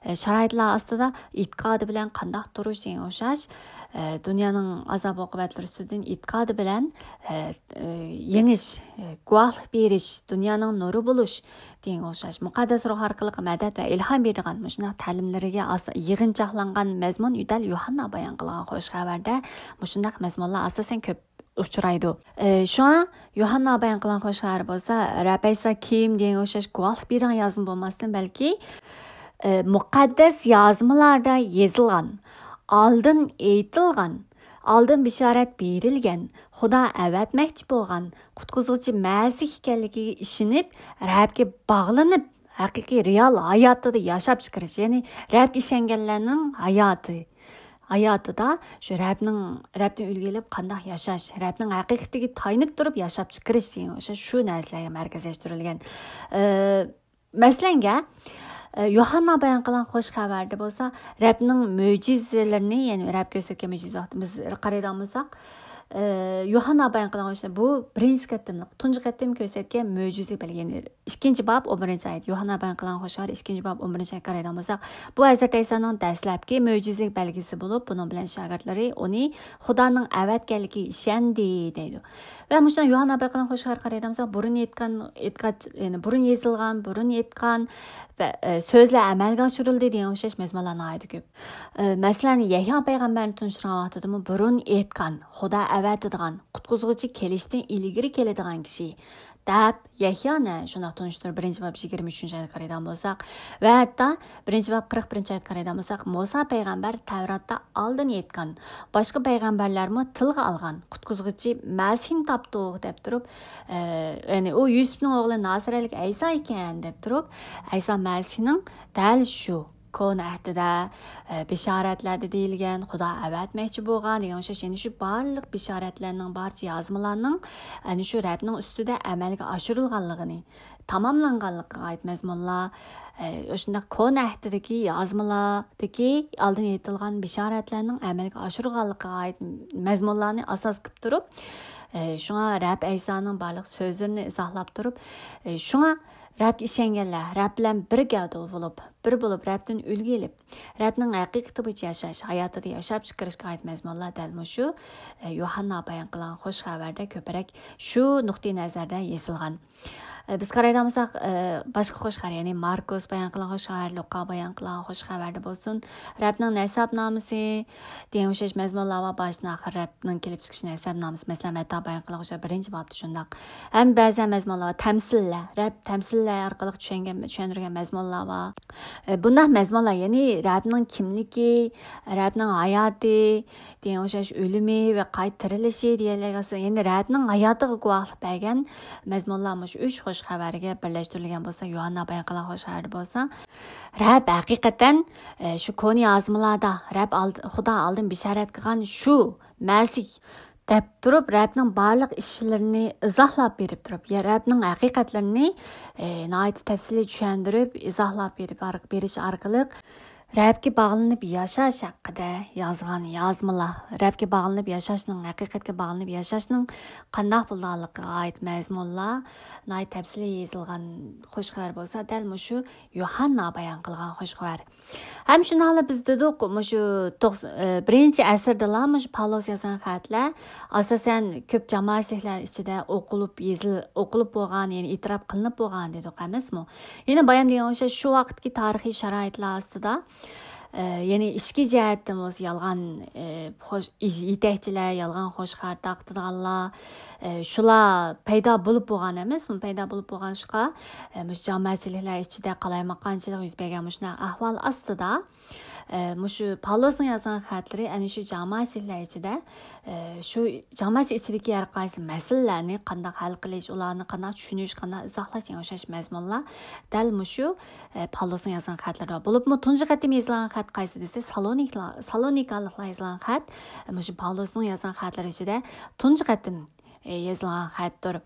ئە، شارائىتلار ئاستىدا ئېتىقادى بىلەن قانداق تۇرۇش دېگەن ئوخشاش، ئە، دۇنيانىڭ ئازاب ئوقۇبەتلىرى ئۈستىدىن ئېتىقادى بىلەن، ئە، ئە، يېڭىش، ئە، گۇۋاھلىق بېرىش، دۇنيانىڭ نۇرى بولۇش دېگەنگە ئوخشاش مۇقەددەس روھ ئارقىلىق مەدەت ۋە ئىلھام بېرىدىغان مۇشۇنداق تەلىملىرىگە ئاس-، يىغىنچاقلانغان مەزمۇن دەل يوھاننا بايان قىلغان خوش خەۋەردە مۇشۇنداق مەزمۇنلار ئاساسەن كۆپ ئۇچرايدۇ. ئە، شۇڭا يوھاننا بايان قىلغان خوش خەۋەر بولسا، رەب ئەيسا كىم دېگەنگە ئوخشاش گۇۋاھلىق بېرىدىغان يازما بولماستىن، بەلكى، ئە، مۇقەددەس يازمىلاردا يېزىلغان، ئالدىن ئېيتىلغان، ئالدىن بېشارەت بېرىلگەن، خۇدا ئەۋەتمەكچى بولغان قۇتقۇزغۇچى مەسىھ ئىكەنلىكىگە ئىشىنىپ، رەبكە باغلىنىپ، ھەقىقىي رېئال ھاياتىدا ياشاپ چىقىرىش، يەنى رەبكە ئىشەنگەنلەرنىڭ ھاياتى، ھاياتىدا شۇ رەبنىڭ، رەبتىن ئۈلگە ئېلىپ قانداق ياشاش، رەبنىڭ ھەقىقىتىگە تايىنىپ تۇرۇپ ياشاپ چىقىرىش دېگەن ئوخشاش شۇ نەرسىلەرگە مەركەزلەشتۈرۈلگەن. ئە، مەسىلەنگە، ئە، يوھاننا بايان قىلغان خوش خەۋەردە بولسا، رەبنىڭ مۆجىزىلىرىنى، يەنى رەب كۆرسەتكەن مۆجىزە ۋاقتىمىز قارايدىغان بولساق، ئى، يوھاننا بايان قىلغان ئىشلار، بۇ بىرىنچى قېتىملىق، تۇنجى قېتىم كۆرسەتكەن مۆجىزىلىك بەلگە، يەنى ئىككىنچى باب ئون بىرىنچى ئايەت، يوھاننا بايان قىلغان خۇش خەۋەر ئىككىنچى باب ئون بىرىنچى ئايەتكە قارايدىغان بولساق، بۇ ھەزرەت ئەيسانىڭ دەسلەپكى مۆجىزىلىك بەلگىسى بولۇپ، بۇنىڭ بىلەن شاگىرتلىرى ئۇنى خۇدانىڭ ئەۋەتكەنلىكىگە ئىشەندى، دەيدۇ. ۋە مۇشۇ يوھاننا بايان قىلغان خۇش خەۋەرگە قارايدىغان بولساق، بۇرۇن ئېيتقان، ئېيتقان، يەنى بۇرۇن يېزىلغان، بۇرۇن ئېيتقان ۋە، ئە، سۆزلەر ئەمەلگە ئاشۇرۇلدى دېگەن ئوخشاش مەزمۇنلار ناھايىتى كۆپ. ئە، مەسىلەن، يەھيا پەيغەمبەرنى تونۇشتۇرغان ۋاقتىدىمۇ بۇرۇن ئېيتقان، خۇدا ئەۋەتىدىغان، قۇتقۇزغۇچى كېلىشتىن ئىلگىرى كېلىدىغان كىشى دەپ يەھيانى شۇنداق تونۇشتۇرۇپ، بىرىنچى باب يىگىرمە ئۈچىنچى ئايەتكە قارايدىغان بولساق، ۋە ھەتتا بىرىنچى باب قىرىق بىرىنچى ئايەتكە قارايدىغان بولساق، مۇسا پەيغەمبەر تەۋراتتا ئالدىن ئېيتقان، باشقا پەيغەمبەرلەرمۇ تىلغا ئالغان، قۇتقۇزغۇچى مەسىھنى تاپتۇق دەپ تۇرۇپ، ئە، يەنى ئۇ يۈسۈپنىڭ ئوغلى ناسىرەلىك ئەيسا ئىكەن دەپ تۇرۇپ، ئەيسا مەسىھنىڭ دەل شۇ كونا ئەھدىدە، ئە، بېشارەتلەردە دېيىلگەن، خۇدا ئەۋەتمەكچى بولغان دېگەن ئوخشاش، يەنە شۇ بارلىق بېشارەتلەرنىڭ، بارچە يازمىلارنىڭ ئەنە شۇ رەبنىڭ ئۈستىدە ئەمەلگە ئاشۇرۇلغانلىقىنى، تاماملانغانلىقىغا ئائىت مەزمۇنلار، ئە، شۇنداق كونا ئەھدىدىكى يازمىلاردىكى ئالدىن ئېيتىلغان بېشارەتلەرنىڭ ئەمەلگە ئاشۇرۇلغانلىقىغا ئائىت مەزمۇنلارنى ئاساس قىلىپ تۇرۇپ، ئە، شۇڭا رەب ئەيسانىڭ بارلىق سۆزلىرىنى ئىزاھلاپ تۇرۇپ، ئە، شۇڭا رەبكە ئىشەنگەنلەر رەب بىلەن بىر گەۋدە بولۇپ، بىر بولۇپ رەبتىن ئۈلگە ئېلىپ، رەبنىڭ ھەقىقىتى بويىچە ياشاش، ھاياتىدا ياشاپ چىقىرىشقا ئائىت مەزمۇنلار دەل مۇشۇ، ئە، يوھاننا بايان قىلغان خۇش خەۋەردە كۆپرەك شۇ نۇقتىئى نەزەردە يېزىلغان. ئە، بىز قارايدىغان بولساق، ئە، باشقا خۇش خەۋەر، يەنى ماركوس بايان قىلغان خۇش خەۋەر، لۇقا بايان قىلغان خۇش خەۋەردە بولسۇن، رەبنىڭ نەسەبنامىسى دېگەن ئوخشاش مەزمۇنلار بار، باشتىن ئاخىر رەبنىڭ كېلىپ چىقىش نەسەبنامىسى، مەسىلەن، مەتتا بايان قىلغان خۇش خەۋەر بىرىنچى بابتا شۇنداق. ھەم بەزى مەزمۇنلار بار، تەمسىللەر، رەب تەمسىللەر ئارقىلىق چۈشەنگەن، چۈشەندۈرگەن مەزمۇنلار بار. ئە، بۇنداق مەزمۇنلار، يەنى رەبنىڭ كىملىكى، رەبنىڭ ھاياتى، دېگەن ئوخشاش ئۆلۈمى ۋە قايتا تىرىلىشى دېگەنلەرگە ئاساسەن، يەنى رەبنىڭ ھاياتىغا گۇۋاھلىق بەرگەن مەزمۇنلار مۇشۇ ئۈچ خۇش خەۋەرگە بىرلەشتۈرۈلگەن بولسا، يوھاننا بايان قىلغان خۇش خەۋەردە بولسا، رەب ھەقىقەتەن، ئە، شۇ كونا يازمىلاردا رەب ئالد-، خۇدا ئالدىن بېشارەت قىلغان شۇ مەسىھ دەپ تۇرۇپ، رەبنىڭ بارلىق ئىشلىرىنى ئىزاھلاپ بېرىپ تۇرۇپ، يا رەبنىڭ ھەقىقەتلىرىنى، ئە، ناھايىتى تەپسىلىي چۈشەندۈرۈپ، ئىزاھلاپ بېرىپ، بېرىش ئارقىلىق، رەبكە باغلىنىپ ياشاش ھەققىدە يازغان يازمىلار، رەبكە باغلىنىپ ياشاشنىڭ، ھەقىقەتكە باغلىنىپ ياشاشنىڭ قانداق بولىدىغانلىقىغا ئائىت مەزمۇنلار ناھايىتى تەپسىلىي يېزىلغان خۇش خەۋەر بولسا، دەل مۇشۇ يوھاننا بايان قىلغان خۇش خەۋەر. ھەم شۇنداقلا بىز دېدۇق، مۇشۇ توقس-، ئە، بىرىنچى ئەسىردىلا مۇشۇ پالۇس يازغان خەتلەر ئاساسەن كۆپ جامائەتچىلىكلەر ئىچىدە ئوقۇلۇپ يېزىل-، ئوقۇلۇپ بولغان، يەنى ئېتىراپ قىلىنىپ بولغان دېدۇق ئەمەسمۇ؟ يەنە بايام دېگەن ئوخشاش شۇ ۋاقىتتىكى تارىخىي شارائىتلار ئاستىدا، ئە، يەنى ئىچكى جەھەتتىن بولسا يالغان، ئە، خوش-، يېتەكچىلەر، يالغان خۇش خەۋەر تارقىتىدىغانلار، ئە، شۇلار پەيدا بولۇپ بولغان ئەمەسمۇ؟ پەيدا بولۇپ بولغان شۇقا، ئە، مۇشۇ جامائەتچىلىكلەر ئىچىدە قالايمىقانچىلىق يۈز بەرگەن مۇشۇنداق ئەھۋال ئاستىدا، ئە، مۇشۇ پالۇسنىڭ يازغان خەتلىرى ئەنە شۇ جامائەتچىلىكلەر ئىچىدە، ئە، شۇ جامائەتچىلىك ئىچىدىكى ھەر قايسى مەسىلىلەرنى قانداق ھەل قىلىش، ئۇلارنى قانداق چۈشىنىش، قانداق ئىزاھلاش دېگەن ئوخشاش مەزمۇنلار دەل مۇشۇ، ئە، پالۇسنىڭ يازغان خەتلىرىدە بار. بولۇپمۇ تۇنجى قېتىم يېزىلغان خەت قايسى دېسە، سالونىكلار، سالونىكالىقلار يېزىلغان خەت، مۇشۇ پالۇسنىڭ يازغان خەتلىرى ئىچىدە تۇنجى قېتىم، ئە، يېزىلغان خەتتۇر.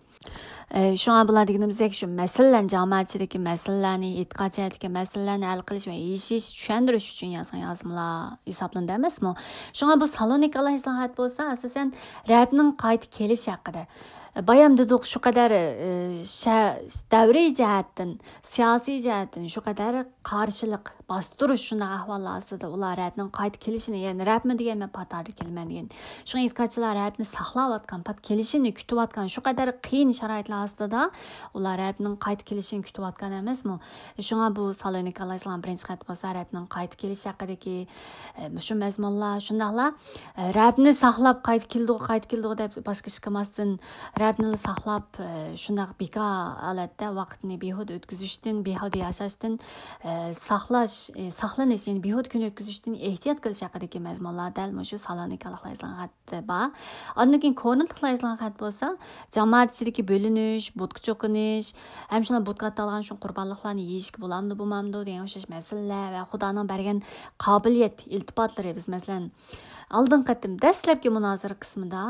ئە، شۇڭا بۇلار دېگىنىمىزدەك شۇ مەسىلىلەرنى، جامائەتچىلىكتىكى مەسىلىلەرنى، ئېتىقاد جەھەتتىكى مەسىلىلەرنى ھەل قىلىش ۋە يېشىش، چۈشەندۈرۈش ئۈچۈن يازغان يازمىلار ھېسابلىنىدۇ ئەمەسمۇ؟ شۇڭا بۇ سالونىكالار يېزىلغان خەت بولسا، ئاساسەن، رەبنىڭ قايتا كېلىشى ھەققىدە. بايام دېدۇق، شۇ قەدەر، ئە، شە-، دەۋرىي جەھەتتىن، سىياسىي جەھەتتىن شۇ قەدەر قارشىلىق، باستۇرۇش شۇنداق ئەھۋاللار ئاستىدا ئۇلار رەبنىڭ قايتا كېلىشىنى، يەنى رەبمۇ دېگەن مەن پاتاردا كېلىمەن دېگەن. شۇڭا ئېتىقادچىلار رەبنى ساقلاۋاتقان، پات كېلىشىنى كۈتۈۋاتقان، شۇ قەدەر قىيىن شارائىتلار ئاستىدا ئۇلار رەبنىڭ قايتا كېلىشىنى كۈتۈۋاتقان ئەمەسمۇ؟ شۇڭا بۇ سالونىكالار يېزىلغان بىرىنچى خەت بولسا رەبنىڭ قايتا كېلىشى ھەققىدىكى، ئە، مۇشۇ مەزمۇنلار، شۇنداقلا، ئە، رەبنى ساقلاپ قايتا كېلىدىغۇ، قايتا كېلىدىغۇ دەپ باشقا ئىش قىلماستىن، رەبنىلا ساقلاپ، ئە، شۇنداق بىكار ھالەتتە ۋاقىتنى بىھۇدە ئۆتكۈزۈشتىن، بىھۇدە ياشاشتىن، ئە، ساقلاش، ئە، ساقلىنىش، يەنى بىھۇدە كۈن ئۆتكۈزۈشتىن ئېھتىيات قىلىش ھەققىدىكى مەزمۇنلار دەل مۇشۇ سالونىكالىقلار يېزىلغان خەتتە بار. ئاندىن كېيىن كورىنتلىقلار يېزىلغان خەت بولسا، جامائەت ئىچىدىكى بۆلۈنۈش، بۇتقا چوقۇنۇش، ھەم شۇنداق بۇتقا ئاتالغان شۇ قۇربانلىقلارنى يېيىشكە بولامدۇ، بولمامدۇ دېگەن ئوخشاش مەسىلىلەر ۋە خۇدانىڭ بەرگەن قابىلىيەت، ئىلتىپاتلىرى، بىز مەسىلەن، ئالدىنقى قېتىم دەسلەپكى مۇنازىرە قىسمىدا،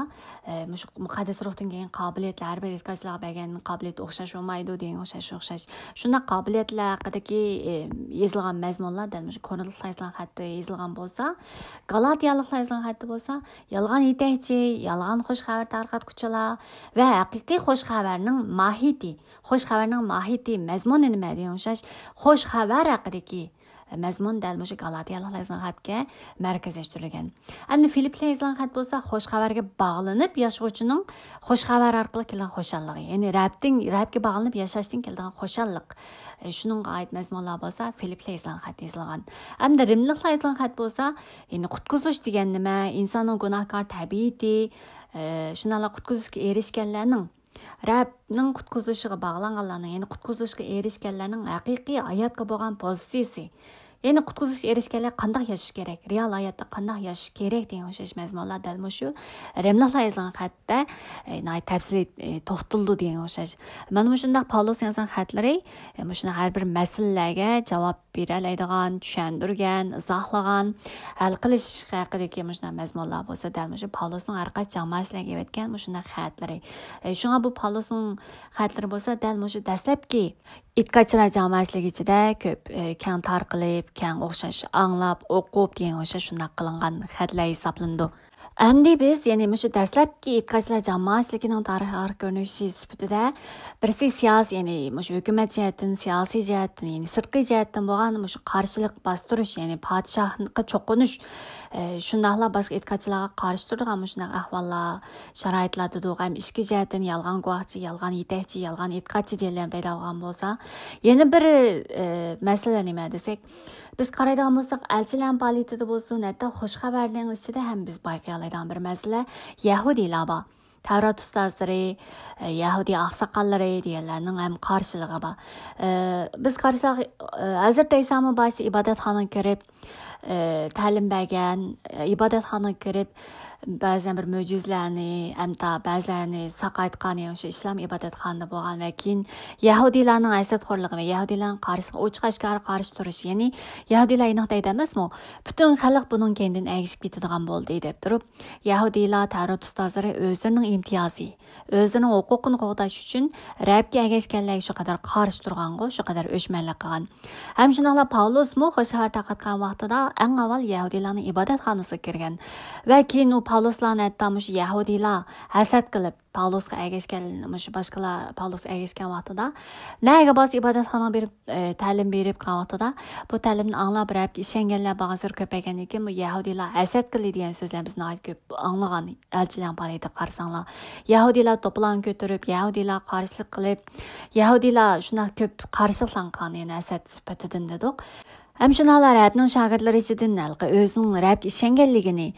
ئە، مۇشۇ مۇقەددەس روھتىن كەلگەن قابىلىيەتلەر ھەر بىر ئېتىقادچىلارغا بەرگەن قابىلىيەت ئوخشاش بولمايدۇ دېگەن ئوخشاش، ئوخشاش. شۇنداق قابىلىيەتلەر ھەققىدىكى، ئە، يېزىلغان مەزمۇنلار دەل مۇشۇ كورىنتلىقلار يېزىلغان خەتتە يېزىلغان بولسا، گالاتىيالىقلار يېزىلغان خەتتە بولسا، يالغان يېتەكچى، يالغان خوش خەۋەر تارقاتقۇچىلار ۋە ھەقىقىي خوش خەۋەرنىڭ ماھىيىتى، خوش خەۋەرنىڭ ماھىيىتى، مەزمۇنى نېمە دېگەن ئوخشاش، خوش خەۋەر ھەققىدىكى مەزمۇن دەل مۇشۇ گالاتىيالىقلار يېزىلغان خەتكە مەركەزلەشتۈرۈلگەن. ئەمدى فىلىپلەر يېزىلغان خەت بولسا خوش خەۋەرگە باغلىنىپ ياشىغۇچىنىڭ خوش خەۋەر ئارقىلىق كېلىدىغان خۇشاللىقى، يەنى رەبتىن، رەبكە باغلىنىپ ياشاشتىن كېلىدىغان خۇشاللىق. ئە، شۇنىڭغا ئائىت مەزمۇنلار بولسا فىلىپلەر يېزىلغان خەت يېزىلغان. ئەمدى رىملىقلار يېزىلغان خەت بولسا، يەنى قۇتقۇزۇش دېگەن نېمە، ئىنساننىڭ گۇناھكار تەبىئىتى، ئە، شۇنداقلا قۇتقۇزۇشقا ئېرىشكەنلەرنىڭ رەبنىڭ قۇتقۇزۇشىغا باغلانغانلارنىڭ، يەنى قۇتقۇزۇشقا ئېرىشكەنلەرنىڭ ھەقىقىي ھاياتقا بولغان پوزىتسىيىسى، يەنى قۇتقۇزۇشقا ئېرىشكەنلەر قانداق ياشاش كېرەك، رېئال ھاياتتا قانداق ياشاش كېرەك دېگەن ئوخشاش مەزمۇنلار دەل مۇشۇ رىملىقلار يېزىلغان خەتتە، ئە، ناھايىتى تەپسىلىي، ئە، توختىلىدۇ دېگەن ئوخشاش. مانا مۇشۇنداق پاۋلۇس يازغان خەتلىرى، ئە، مۇشۇنداق ھەر بىر مەسىلىلەرگە جاۋاب بېرەلەيدىغان، چۈشەندۈرگەن، ئىزاھلىغان، ھەل قىلىش ھەققىدىكى مۇشۇنداق مەزمۇنلار بولسا، دەل مۇشۇ پاۋلۇسنىڭ ھەر قايسى جامائەتچىلەرگە ئېۋەتكەن مۇشۇنداق خەتلىرى. ئە، شۇڭا بۇ پاۋلۇسنىڭ خەتلىرى بولسا، دەل مۇشۇ دەسلەپكى ئېتىقادچىلار جامائەتچىلىكى ئىچىدە كۆپ، ئە، كەڭ تارقىلىپ، كەڭ ئوخشاش ئاڭلاپ، ئوقۇپ دېگەن ئوخشاش شۇنداق قىلىنغان خەتلەر ھېسابلىنىدۇ. ئەمدى بىز، يەنى مۇشۇ دەسلەپكى ئېتىقادچىلار جامائەتچىلىكىنىڭ تارىخىي ئارقا كۆرۈنۈشى سۈپىتىدە، بىرسى سىياسىي، يەنى مۇشۇ ھۆكۈمەت جەھەتتىن، سىياسىي جەھەتتىن، يەنى سىرتقى جەھەتتىن بولغان مۇشۇ قارشىلىق باستۇرۇش، يەنى پادىشاھقا چوقۇنۇش، ئە، شۇنداقلا باشقا ئېتىقادچىلارغا قارشى تۇرىدىغان مۇشۇنداق ئەھۋاللار، شارائىتلار دېدۇق. ھەم ئىچكى جەھەتتىن يالغان گۇۋاھچى، يالغان يېتەكچى، يالغان ئېتىقادچى دېگەنلەر پەيدا بولغان بولسا، يەنە بىر، ئە، مەسىلە نېمە دېسەك، بىز قارايدىغان بولساق، ئەلچىلەرنىڭ پائالىيىتىدە بولسۇن، ھەتتا خوش خەۋەرنىڭ ئىچىدە ھەم بىز بايقىيالايدىغان بىر مەسىلە يەھۇدىيلار بار. تەۋرات ئۇستازلىرى، ئە، يەھۇدىي ئاقساقاللىرى دېگەنلەرنىڭ ھەم قارشىلىقى بار. ئە، بىز قارىساق، ئە، ھەزرىتى ئەيسامۇ باشتا ئىبادەتخانىغا كىرىپ، ئە، تەلىم بەرگەن، ئە، ئىبادەتخانىغا كىرىپ، بەزەن بىر مۆجىزىلەرنى، ئەمدا بەزىلەرنى ساقايتقان، يەنى شۇ ئىشلارمۇ ئىبادەتخانىدا بولغان ۋە كېيىن يەھۇدىيلارنىڭ ھەسەتخورلۇقى ۋە يەھۇدىيلارنىڭ قارشىسىغا ئوچۇق ئاشكارا قارشى تۇرۇشى، يەنى يەھۇدىيلار ئېنىق دەيدۇ ئەمەسمۇ؟ پۈتۈن خەلق بۇنىڭ كەينىدىن ئەگىشىپ كېتىدىغان بولدى، دەپ تۇرۇپ، يەھۇدىيلار، تەۋرات ئۇستازلىرى ئۆزلىرىنىڭ ئىمتىيازى، ئۆزلىرىنىڭ ھوقۇقىنى قوغداش ئۈچۈن رەبكە ئەگەشكەنلەرگە شۇ قەدەر قارشى تۇرغانغۇ، شۇ قەدەر ئۆچمەنلىك قىلغان. ھەم شۇنداقلا پاۋلۇسمۇ خوش خەۋەر تارقاتقان ۋاقتىدا ئەڭ ئاۋۋال يەھۇدىيلارنىڭ ئىبادەتخانىسىغا كىرگەن. ۋە كېيىن ئۇ پاۋلۇسلارنى ھەتتا مۇشۇ يەھۇدىيلار ھەسەت قىلىپ، پاۋلۇسقا ئەگەشكەن مۇشۇ باشقىلار پاۋلۇسقا ئەگەشكەن ۋاقتىدا، نەگە بارسا ئىبادەتخانىغا بېرىپ، ئە، تەلىم بېرىپ قالغان ۋاقتىدا، بۇ تەلىمنى ئاڭلاپ، رەبكە ئىشەنگەنلەر بارغانسېرى كۆپەيگەندىن كېيىن، بۇ يەھۇدىيلار ھەسەت قىلدى دېگەن سۆزلەرنى بىز ناھايىتى كۆپ ئاڭلىغان ئەلچىلەرنىڭ پائالىيىتىگە قارىساڭلار. يەھۇدىيلار توپىلاڭ كۆتۈرۈپ، يەھۇدىيلار قارشىلىق قىلىپ، يەھۇدىيلار شۇنداق كۆپ قارشىلىقلارنى قىلغان، يەنى ھەسەت سۈپىتىدىن دېدۇق. ھەم شۇنداقلا رەبنىڭ شاگىرتلىرى ئىچىدىن ھېلىقى ئۆزىنىڭ رەبكە ئىشەنگەنلىكىنى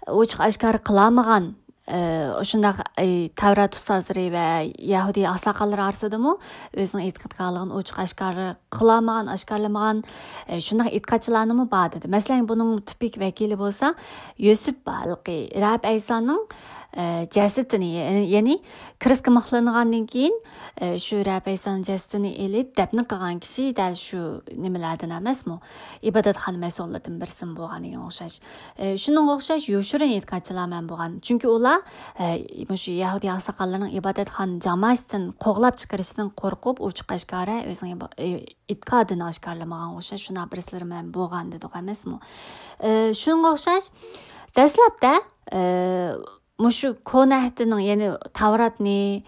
ئوچۇق ئاشكارا قىلالمىغان، ئى، شۇنداق، ئى، تەۋرات ئۇستازلىرى ۋە يەھۇدىي ئاقساقاللىرى ئارىسىدىمۇ ئۆزىنىڭ ئېتىقاد قىلغانلىقىنى ئوچۇق ئاشكارا قىلالمىغان، ئاشكارىلىمىغان، ئى، شۇنداق ئېتىقادچىلارمۇ بار دېدى. مەسىلەن، بۇنىڭ تىپىك ۋەكىلى بولسا يۈسۈپ بار، ھېلىقى رەب ئەيسانىڭ، ئى، جەسىتىنى، يەنى، يەنى كرېستقا مىخلىنغاندىن كېيىن، ئى، شۇ رەب ئەيسانىڭ جەسىتىنى ئېلىپ دەپنە قىلغان كىشى دەل شۇ نېمىلەردىن ئەمەسمۇ؟ ئىبادەتخانا مەسئۇللىرىدىن بىرسىمۇ بولغان دېگەن ئوخشاش. ئى، شۇنىڭغا ئوخشاش يوشۇرۇن ئېتىقادچىلار مەن بولغان. چۈنكى ئۇلار، ئى، مۇشۇ يەھۇدىي ئاقساقاللىرىنىڭ ئىبادەتخانا جامائىتىدىن قوغلاپ چىقىرىشىدىن قورقۇپ، ئوچۇق ئاشكارا ئۆزىنىڭ ئىبا-، ئى، ئېتىقادىنى ئاشكارىلىمىغان ئوخشاش. شۇنداق بىرسىلىرى مەن بولغان دېدۇق ئەمەسمۇ؟ ئى، شۇنىڭغا ئوخشاش دەسلەپتە، ئى، مۇشۇ كونا ئەھدىنىڭ، يەنى تەۋراتنى،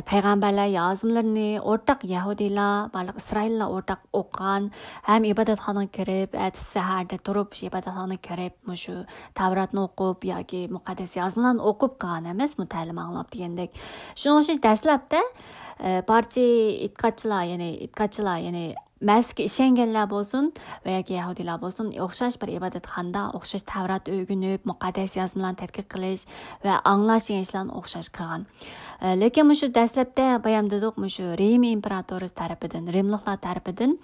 پەيغەمبەرلەر يازمىلىرىنى ئورتاق يەھۇدىيلار، بارلىق ئىسرائىللار ئورتاق ئوقۇغان ھەم ئىبادەتخانىغا كىرىپ، ئەتىسى سەھەردە تۇرۇپ، شۇ ئىبادەتخانىغا كىرىپ، مۇشۇ تەۋراتنى ئوقۇپ ياكى مۇقەددەس يازمىلارنى ئوقۇپ قىلغان ئەمەسمۇ، تەلىم ئاڭلاپ دېگەندەك. شۇنىڭ ئۈچۈن دەسلەپتە، ئە، بارچە ئېتىقادچىلار، يەنى ئېتىقادچىلار، يەنى مەسىھكە ئىشەنگەنلەر بولسۇن ۋە ياكى يەھۇدىيلار بولسۇن، ئوخشاش بىر ئىبادەتخانىدا ئوخشاش تەۋرات ئۆگىنىپ، مۇقەددەس يازمىلارنى تەتقىق قىلىش ۋە ئاڭلاش دېگەن ئىشلارنى ئوخشاش قىلغان. ئە، لېكىن مۇشۇ دەسلەپتە بايام دېدۇق، مۇشۇ رىم ئىمپېراتورى تەرىپىدىن، رىملىقلار تەرىپىدىن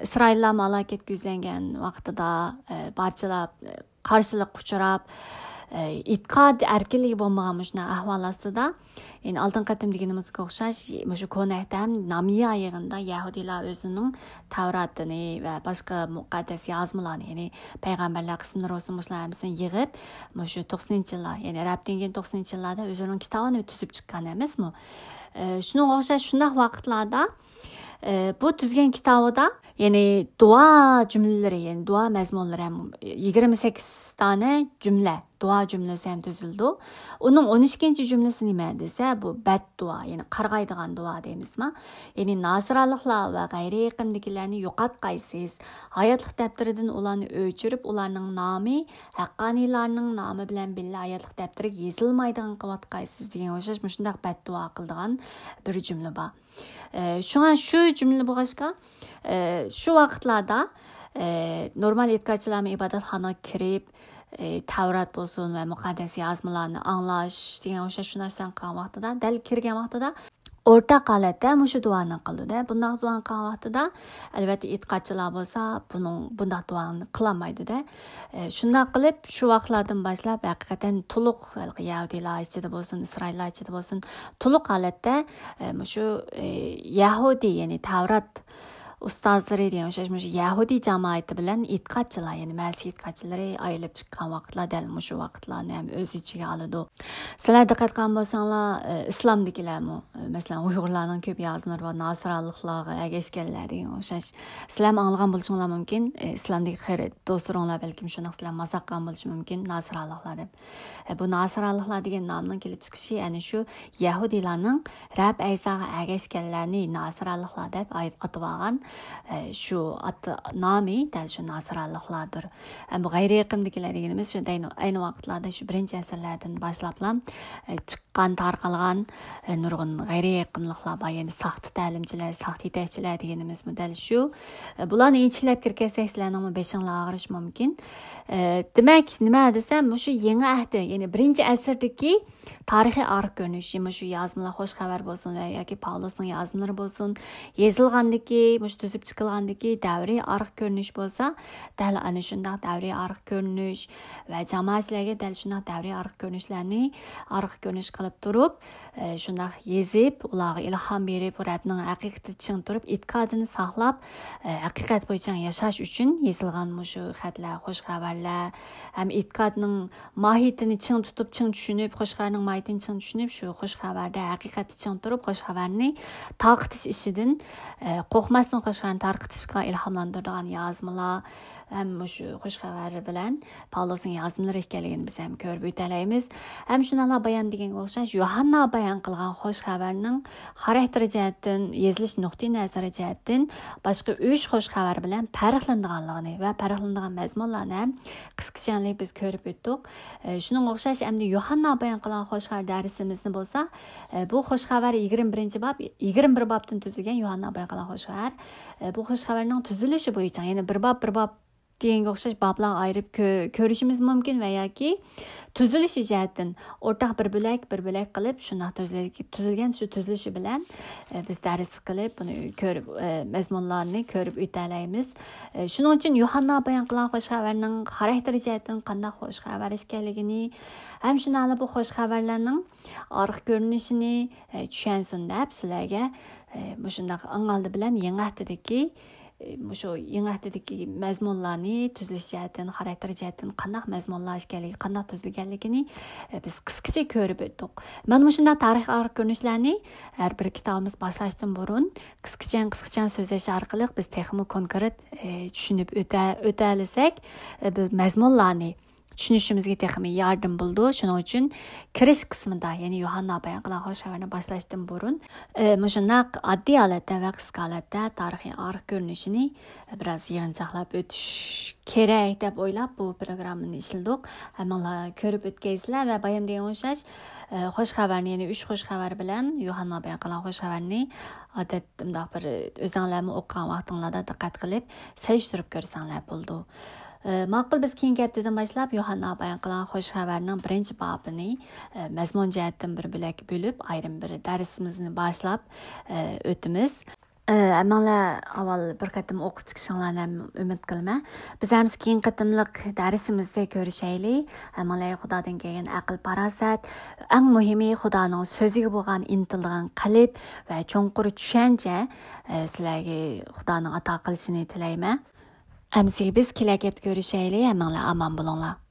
ئىسرائىللارمۇ ھالاكەتكە يۈزلەنگەن ۋاقتىدا، ئە، بارچىلار، ئە، قارشىلىققا ئۇچراپ، ئېتىقاد ئەركىنلىكى بولمىغان مۇشۇنداق ئەھۋال ئاستىدا، يەنى ئالدىنقى قېتىم دېگىنىمىزگە ئوخشاش، مۇشۇ كونا ئەھدىدە ھەم نامىيا يىغىنىدا يەھۇدىيلار ئۆزىنىڭ تەۋراتىنى ۋە باشقا مۇقەددەس يازمىلارنى، يەنى پەيغەمبەرلەر قىسىملىرى بولسۇن، مۇشۇلار ھەممىسىنى يىغىپ، مۇشۇ توقسىنىنچى يىللار، يەنى رەبتىن كېيىن توقسىنىنچى يىللاردا ئۆزلىرىنىڭ كىتابىنى تۈزۈپ چىققان ئەمەسمۇ؟ ئە، شۇنىڭغا ئوخشاش شۇنداق ۋاقىتلاردا، ئە، بۇ تۈزگەن كىتابىدا، يەنى دۇئا جۈملىلىرى، يەنى دۇئا مەزمۇنلىرى ھەم يىگىرمە سەككىز دانە جۈملە، دۇئا جۈملىسى ھەم تۈزۈلىدۇ. ئۇنىڭ ئون ئىككىنچى جۈملىسى نېمە دېسە، بۇ بەتدۇئا، يەنى قارغايدىغان دۇئا دەيمىزما؟ يەنى ناسىرانلىقلار ۋە غەيرىي ئېقىمدىكىلەرنى يوقاتقايسىز، ھاياتلىق دەپتىرىدىن ئۇلارنى ئۆچۈرۈپ، ئۇلارنىڭ نامى ھەققانىيلارنىڭ نامى بىلەن بىللە ھاياتلىق دەپتىرىگە يېزىلمايدىغان قىلىۋاتقايسىز دېگەن ئوخشاش مۇشۇنداق بەتدۇئا قىلىدىغان بىر جۈملە بار. ئە، شۇڭا شۇ جۈملە بولغاچقا، ئە، شۇ ۋاقىتلاردا، ئە، نورمال ئېتىقادچىلارمۇ ئىبادەتخانىغا كىرىپ، ئە، تەۋرات بولسۇن ۋە مۇقەددەس يازمىلارنى ئاڭلاش دېگەن ئوخشاش شۇ نەرسىلەرنى قىلغان ۋاقتىدا، دەل كىرگەن ۋاقتىدا ئورتاق ھالەتتە مۇشۇ دۇئانى قىلىدۇ-دە. بۇنداق دۇئانى قىلغان ۋاقتىدا، ئەلۋەتتە، ئېتىقادچىلار بولسا بۇنىڭ، بۇنداق دۇئانى قىلالمايدۇ-دە. ئە، شۇنداق قىلىپ، شۇ ۋاقىتلاردىن باشلاپ ھەقىقەتەن تولۇق ھېلىقى يەھۇدىيلار ئىچىدە بولسۇن، ئىسرائىللار ئىچىدە بولسۇن، تولۇق ھالەتتە، ئە، مۇشۇ، ئە، يەھۇدىي، يەنى تەۋرات ئۇستازلىرى دېگەن ئوخشاش مۇشۇ يەھۇدىي جامائىتى بىلەن ئېتىقادچىلار، يەنى مەسىھ ئېتىقادچىلىرى ئايرىلىپ چىققان ۋاقىتلار، دەل مۇشۇ ۋاقىتلارنى ھەم ئۆز ئىچىگە ئالىدۇ. سىلەر دىققەت قىلغان بولساڭلار، ئە، ئىسلامدىكىلەرمۇ، ئە، مەسىلەن، ئۇيغۇرلارنىڭ كۆپ يازمىلىرى بار، ناسىرانلىقلارغا ئەگەشكەنلەر دېگەن ئوخشاش. سىلەرمۇ ئاڭلىغان بولۇشۇڭلار مۇمكىن، ئە، ئىسلامدىكى قېرى دوستلىرىڭلار بەلكىم شۇنداق سىلەر مازاق قىلغان بولۇشى مۇمكىن، ناسىرانلىقلار دەپ. ئە، بۇ ناسىرانلىقلار دېگەن نامنىڭ كېلىپ چىقىشى ئەنە شۇ يەھۇدىيلارنىڭ رەب ئەيساغا ئەگەشكەنلەرنى ناسىرانلىقلار دەپ ئاي-، ئاتىۋالغان، ئە، شۇ ئات نامى دەل شۇ ناسىرانلىقلاردۇر. ئە، بۇ غەيرىي ئېقىمدىكىلەر دېگىنىمىز شۇ دەينۇ-، ئەينى ۋاقىتلاردا شۇ بىرىنچى ئەسىرلەردىن باشلاپلا، ئە، چىققان، تارقالغان، ئە، نۇرغۇن غەيرىي ئېقىملىقلار بار. يەنى ساختا تەلىمچىلەر، ساختا يېتەكچىلەر دېگىنىمىزمۇ دەل شۇ. ئە، بۇلارنى ئىنچىكىلەپ كىرىپ كەتسەك، سىلەرنىڭمۇ بېشىڭلار ئاغرىشى مۇمكىن. ئە، دېمەك، نېمە دېسەم، مۇشۇ يېڭى ئەھدى، يەنى بىرىنچى ئەسىردىكى تارىخىي ئارقا كۆرۈنۈشى، مۇشۇ يازمىلار، خوش خەۋەر بولسۇن ۋە ياكى پاۋلۇسنىڭ يازمىلىرى بولسۇن، يېزىلغاندىكى، مۇشۇ تۈزۈپ چىقىلغاندىكى دەۋرىي ئارقا كۆرۈنۈش بولسا، دەل ئەنە شۇنداق دەۋرىي ئارقا كۆرۈنۈش ۋە جامائەتچىلەرگە دەل شۇنداق دەۋرىي ئارقا كۆرۈنۈشلەرنى ئارقا كۆرۈنۈش قىلىپ تۇرۇپ، ئە، شۇنداق يېزىپ، ئۇلارغا ئىلھام بېرىپ، رەبنىڭ ھەقىقىتىدە چىڭ تۇرۇپ، ئېتىقادىنى ساقلاپ، ئە، ھەقىقەت بويىچە ياشاش ئۈچۈن يېزىلغان مۇشۇ خەتلەر، خوش خەۋەرلەر ھەم ئېتىقادنىڭ ماھىيىتىنى چىڭ تۇتۇپ، چىڭ چۈشىنىپ، خوش خەۋەرنىڭ ماھىيىتىنى چىڭ چۈشىنىپ، شۇ خوش خەۋەردە ھەقىقەتتە چىڭ تۇرۇپ، خوش خەۋەرنى تارقىتىش ئىشىدىن، ئە، قورقماستىن خوش خەۋەرنى تارقىتىشقا ئىلھاملاندۇرىدىغان يازمىلار ھەم مۇشۇ خوش خەۋەر بىلەن پاۋلۇسنىڭ يازمىلىرى ئىكەنلىكىنى بىز ھەم كۆرۈپ ئۆتەلەيمىز. ھەم شۇنداقلا بايام دېگەنگە ئوخشاش، يوھاننا بايان قىلغان خوش خەۋەرنىڭ خاراكتېرى جەھەتتىن، يېزىلىش نۇقتىئى نەزىرى جەھەتتىن باشقا ئۈچ خوش خەۋەر بىلەن پەرقلىنىدىغانلىقىنى ۋە پەرقلىنىدىغان مەزمۇنلارنى ھەم قىسقىچە بىز كۆرۈپ ئۆتتۇق. ئە، شۇنىڭغا ئوخشاش، ئەمدى يوھاننا بايان قىلغان خوش خەۋەر دەرسىمىزنى بولسا، ئە، بۇ خوش خەۋەر يىگىرمە بىرىنچى باب، يىگىرمە بىر بابتىن تۈزۈلگەن يوھاننا بايان قىلغان خوش خەۋەر. ئە، بۇ خوش خەۋەرنىڭ تۈزۈلۈشى بويىچە، يەنى بىر باب، بىر باب دېگەنگە ئوخشاش بابلارغا ئايرىپ كۆ-، كۆرۈشىمىز مۇمكىن ۋە ياكى تۈزۈلۈشى جەھەتتىن ئورتاق بىر بۆلەك، بىر بۆلەك قىلىپ، شۇنداق تۈزۈل-، تۈزۈلگەن شۇ تۈزۈلۈشى بىلەن، ئە، بىز دەرس قىلىپ، بۇنى كۆرۈپ، ئە، مەزمۇنلارنى كۆرۈپ ئۆتەلەيمىز. ئە، شۇنىڭ ئۈچۈن يوھاننا بايان قىلغان خوش خەۋەرنىڭ خاراكتېرى جەھەتتىن قانداق خوش خەۋەر ئىكەنلىكىنى، ھەم شۇنداقلا بۇ خوش خەۋەرلەرنىڭ ئارقا كۆرۈنۈشىنى، ئە، چۈشەنسۇن دەپ سىلەرگە، ئە، مۇشۇنداق ئاڭ ئالدى بىلەن يېڭى ھەپتىدىكى، ئە، مۇشۇ يېڭى ھەپتىدىكى مەزمۇنلارنى تۈزۈلۈش جەھەتتىن، خاراكتېر جەھەتتىن قانداق مەزمۇنلار ئىكەنلىكى، قانداق تۈزۈلگەنلىكىنى، ئە، بىز قىسقىچە كۆرۈپ ئۆتتۇق. مانا مۇشۇنداق تارىخىي ئارقا كۆرۈنۈشلەرنى ھەر بىر كىتابىمىز باشلاشتىن بۇرۇن قىسقىچە، قىسقىچە سۆزلەش ئارقىلىق بىز تېخىمۇ كونكرېت، ئە، چۈشىنىپ ئۆتە-، ئۆتەلىسەك، ئە، بۇ مەزمۇنلارنى چۈشىنىشىمىزگە تېخىمۇ ياردىمى بولىدۇ. شۇنىڭ ئۈچۈن كىرىش قىسمىدا، يەنى يوھاننا بايان قىلغان خوش خەۋەرنى باشلاشتىن بۇرۇن، ئى، مۇشۇنداق ئاددىي ھالەتتە ۋە قىسقا ھالەتتە تارىخىي ئارقا كۆرۈنۈشىنى بىراز يىغىنچاقلاپ ئۆتۈش كېرەك دەپ ئويلاپ، بۇ پروگراممىنى ئىشلىدۇق. ھەممىڭلار كۆرۈپ ئۆتكەيسىلەر ۋە بايام دېگەن ئوخشاش، ئى، خوش خەۋەرنى، يەنى ئۈچ خوش خەۋەر بىلەن يوھاننا بايان قىلغان خوش خەۋەرنى ئادەت مۇنداق بىر ئۆزۈڭلارمۇ ئوقۇغان ۋاقتىڭلاردا دىققەت قىلىپ سېلىشتۇرۇپ كۆرسەڭلار بولىدۇ. ئى، ماقۇل، بىز كېيىنكى ھەپتىدىن باشلاپ يوھاننا بايان قىلغان خوش خەۋەرنىڭ بىرىنچى بابىنى، ئى، مەزمۇن جەھەتتىن بىر بۆلەككە بۆلۈپ، ئايرىم بىر دەرسىمىزنى باشلاپ، ئى، ئۆتىمىز. ئەمەڭلار ئاۋۋال بىر قېتىم ئوقۇپ چىقىشىڭلارنى ئۈمىد قىلىمەن. بىز ھەممىسى كېيىن قېتىملىق دەرسىمىزدە كۆرۈشەيلى. ئەمەڭلار خۇدادىن كەلگەن ئەقىل پاراسەت، ئەڭ مۇھىمى خۇدانىڭ سۆزىگە بولغان ئىنتىلىدىغان قەلب ۋە چوڭقۇر چۈشەنچە، ئە، سىلەرگە خۇدانىڭ ئاتا قىلىشىنى تىلەيمەن. ئەمسىگە بىز كېلەر ھەپتە كۆرۈشەيلى. ھەممىڭلار ئامان بولۇڭلار.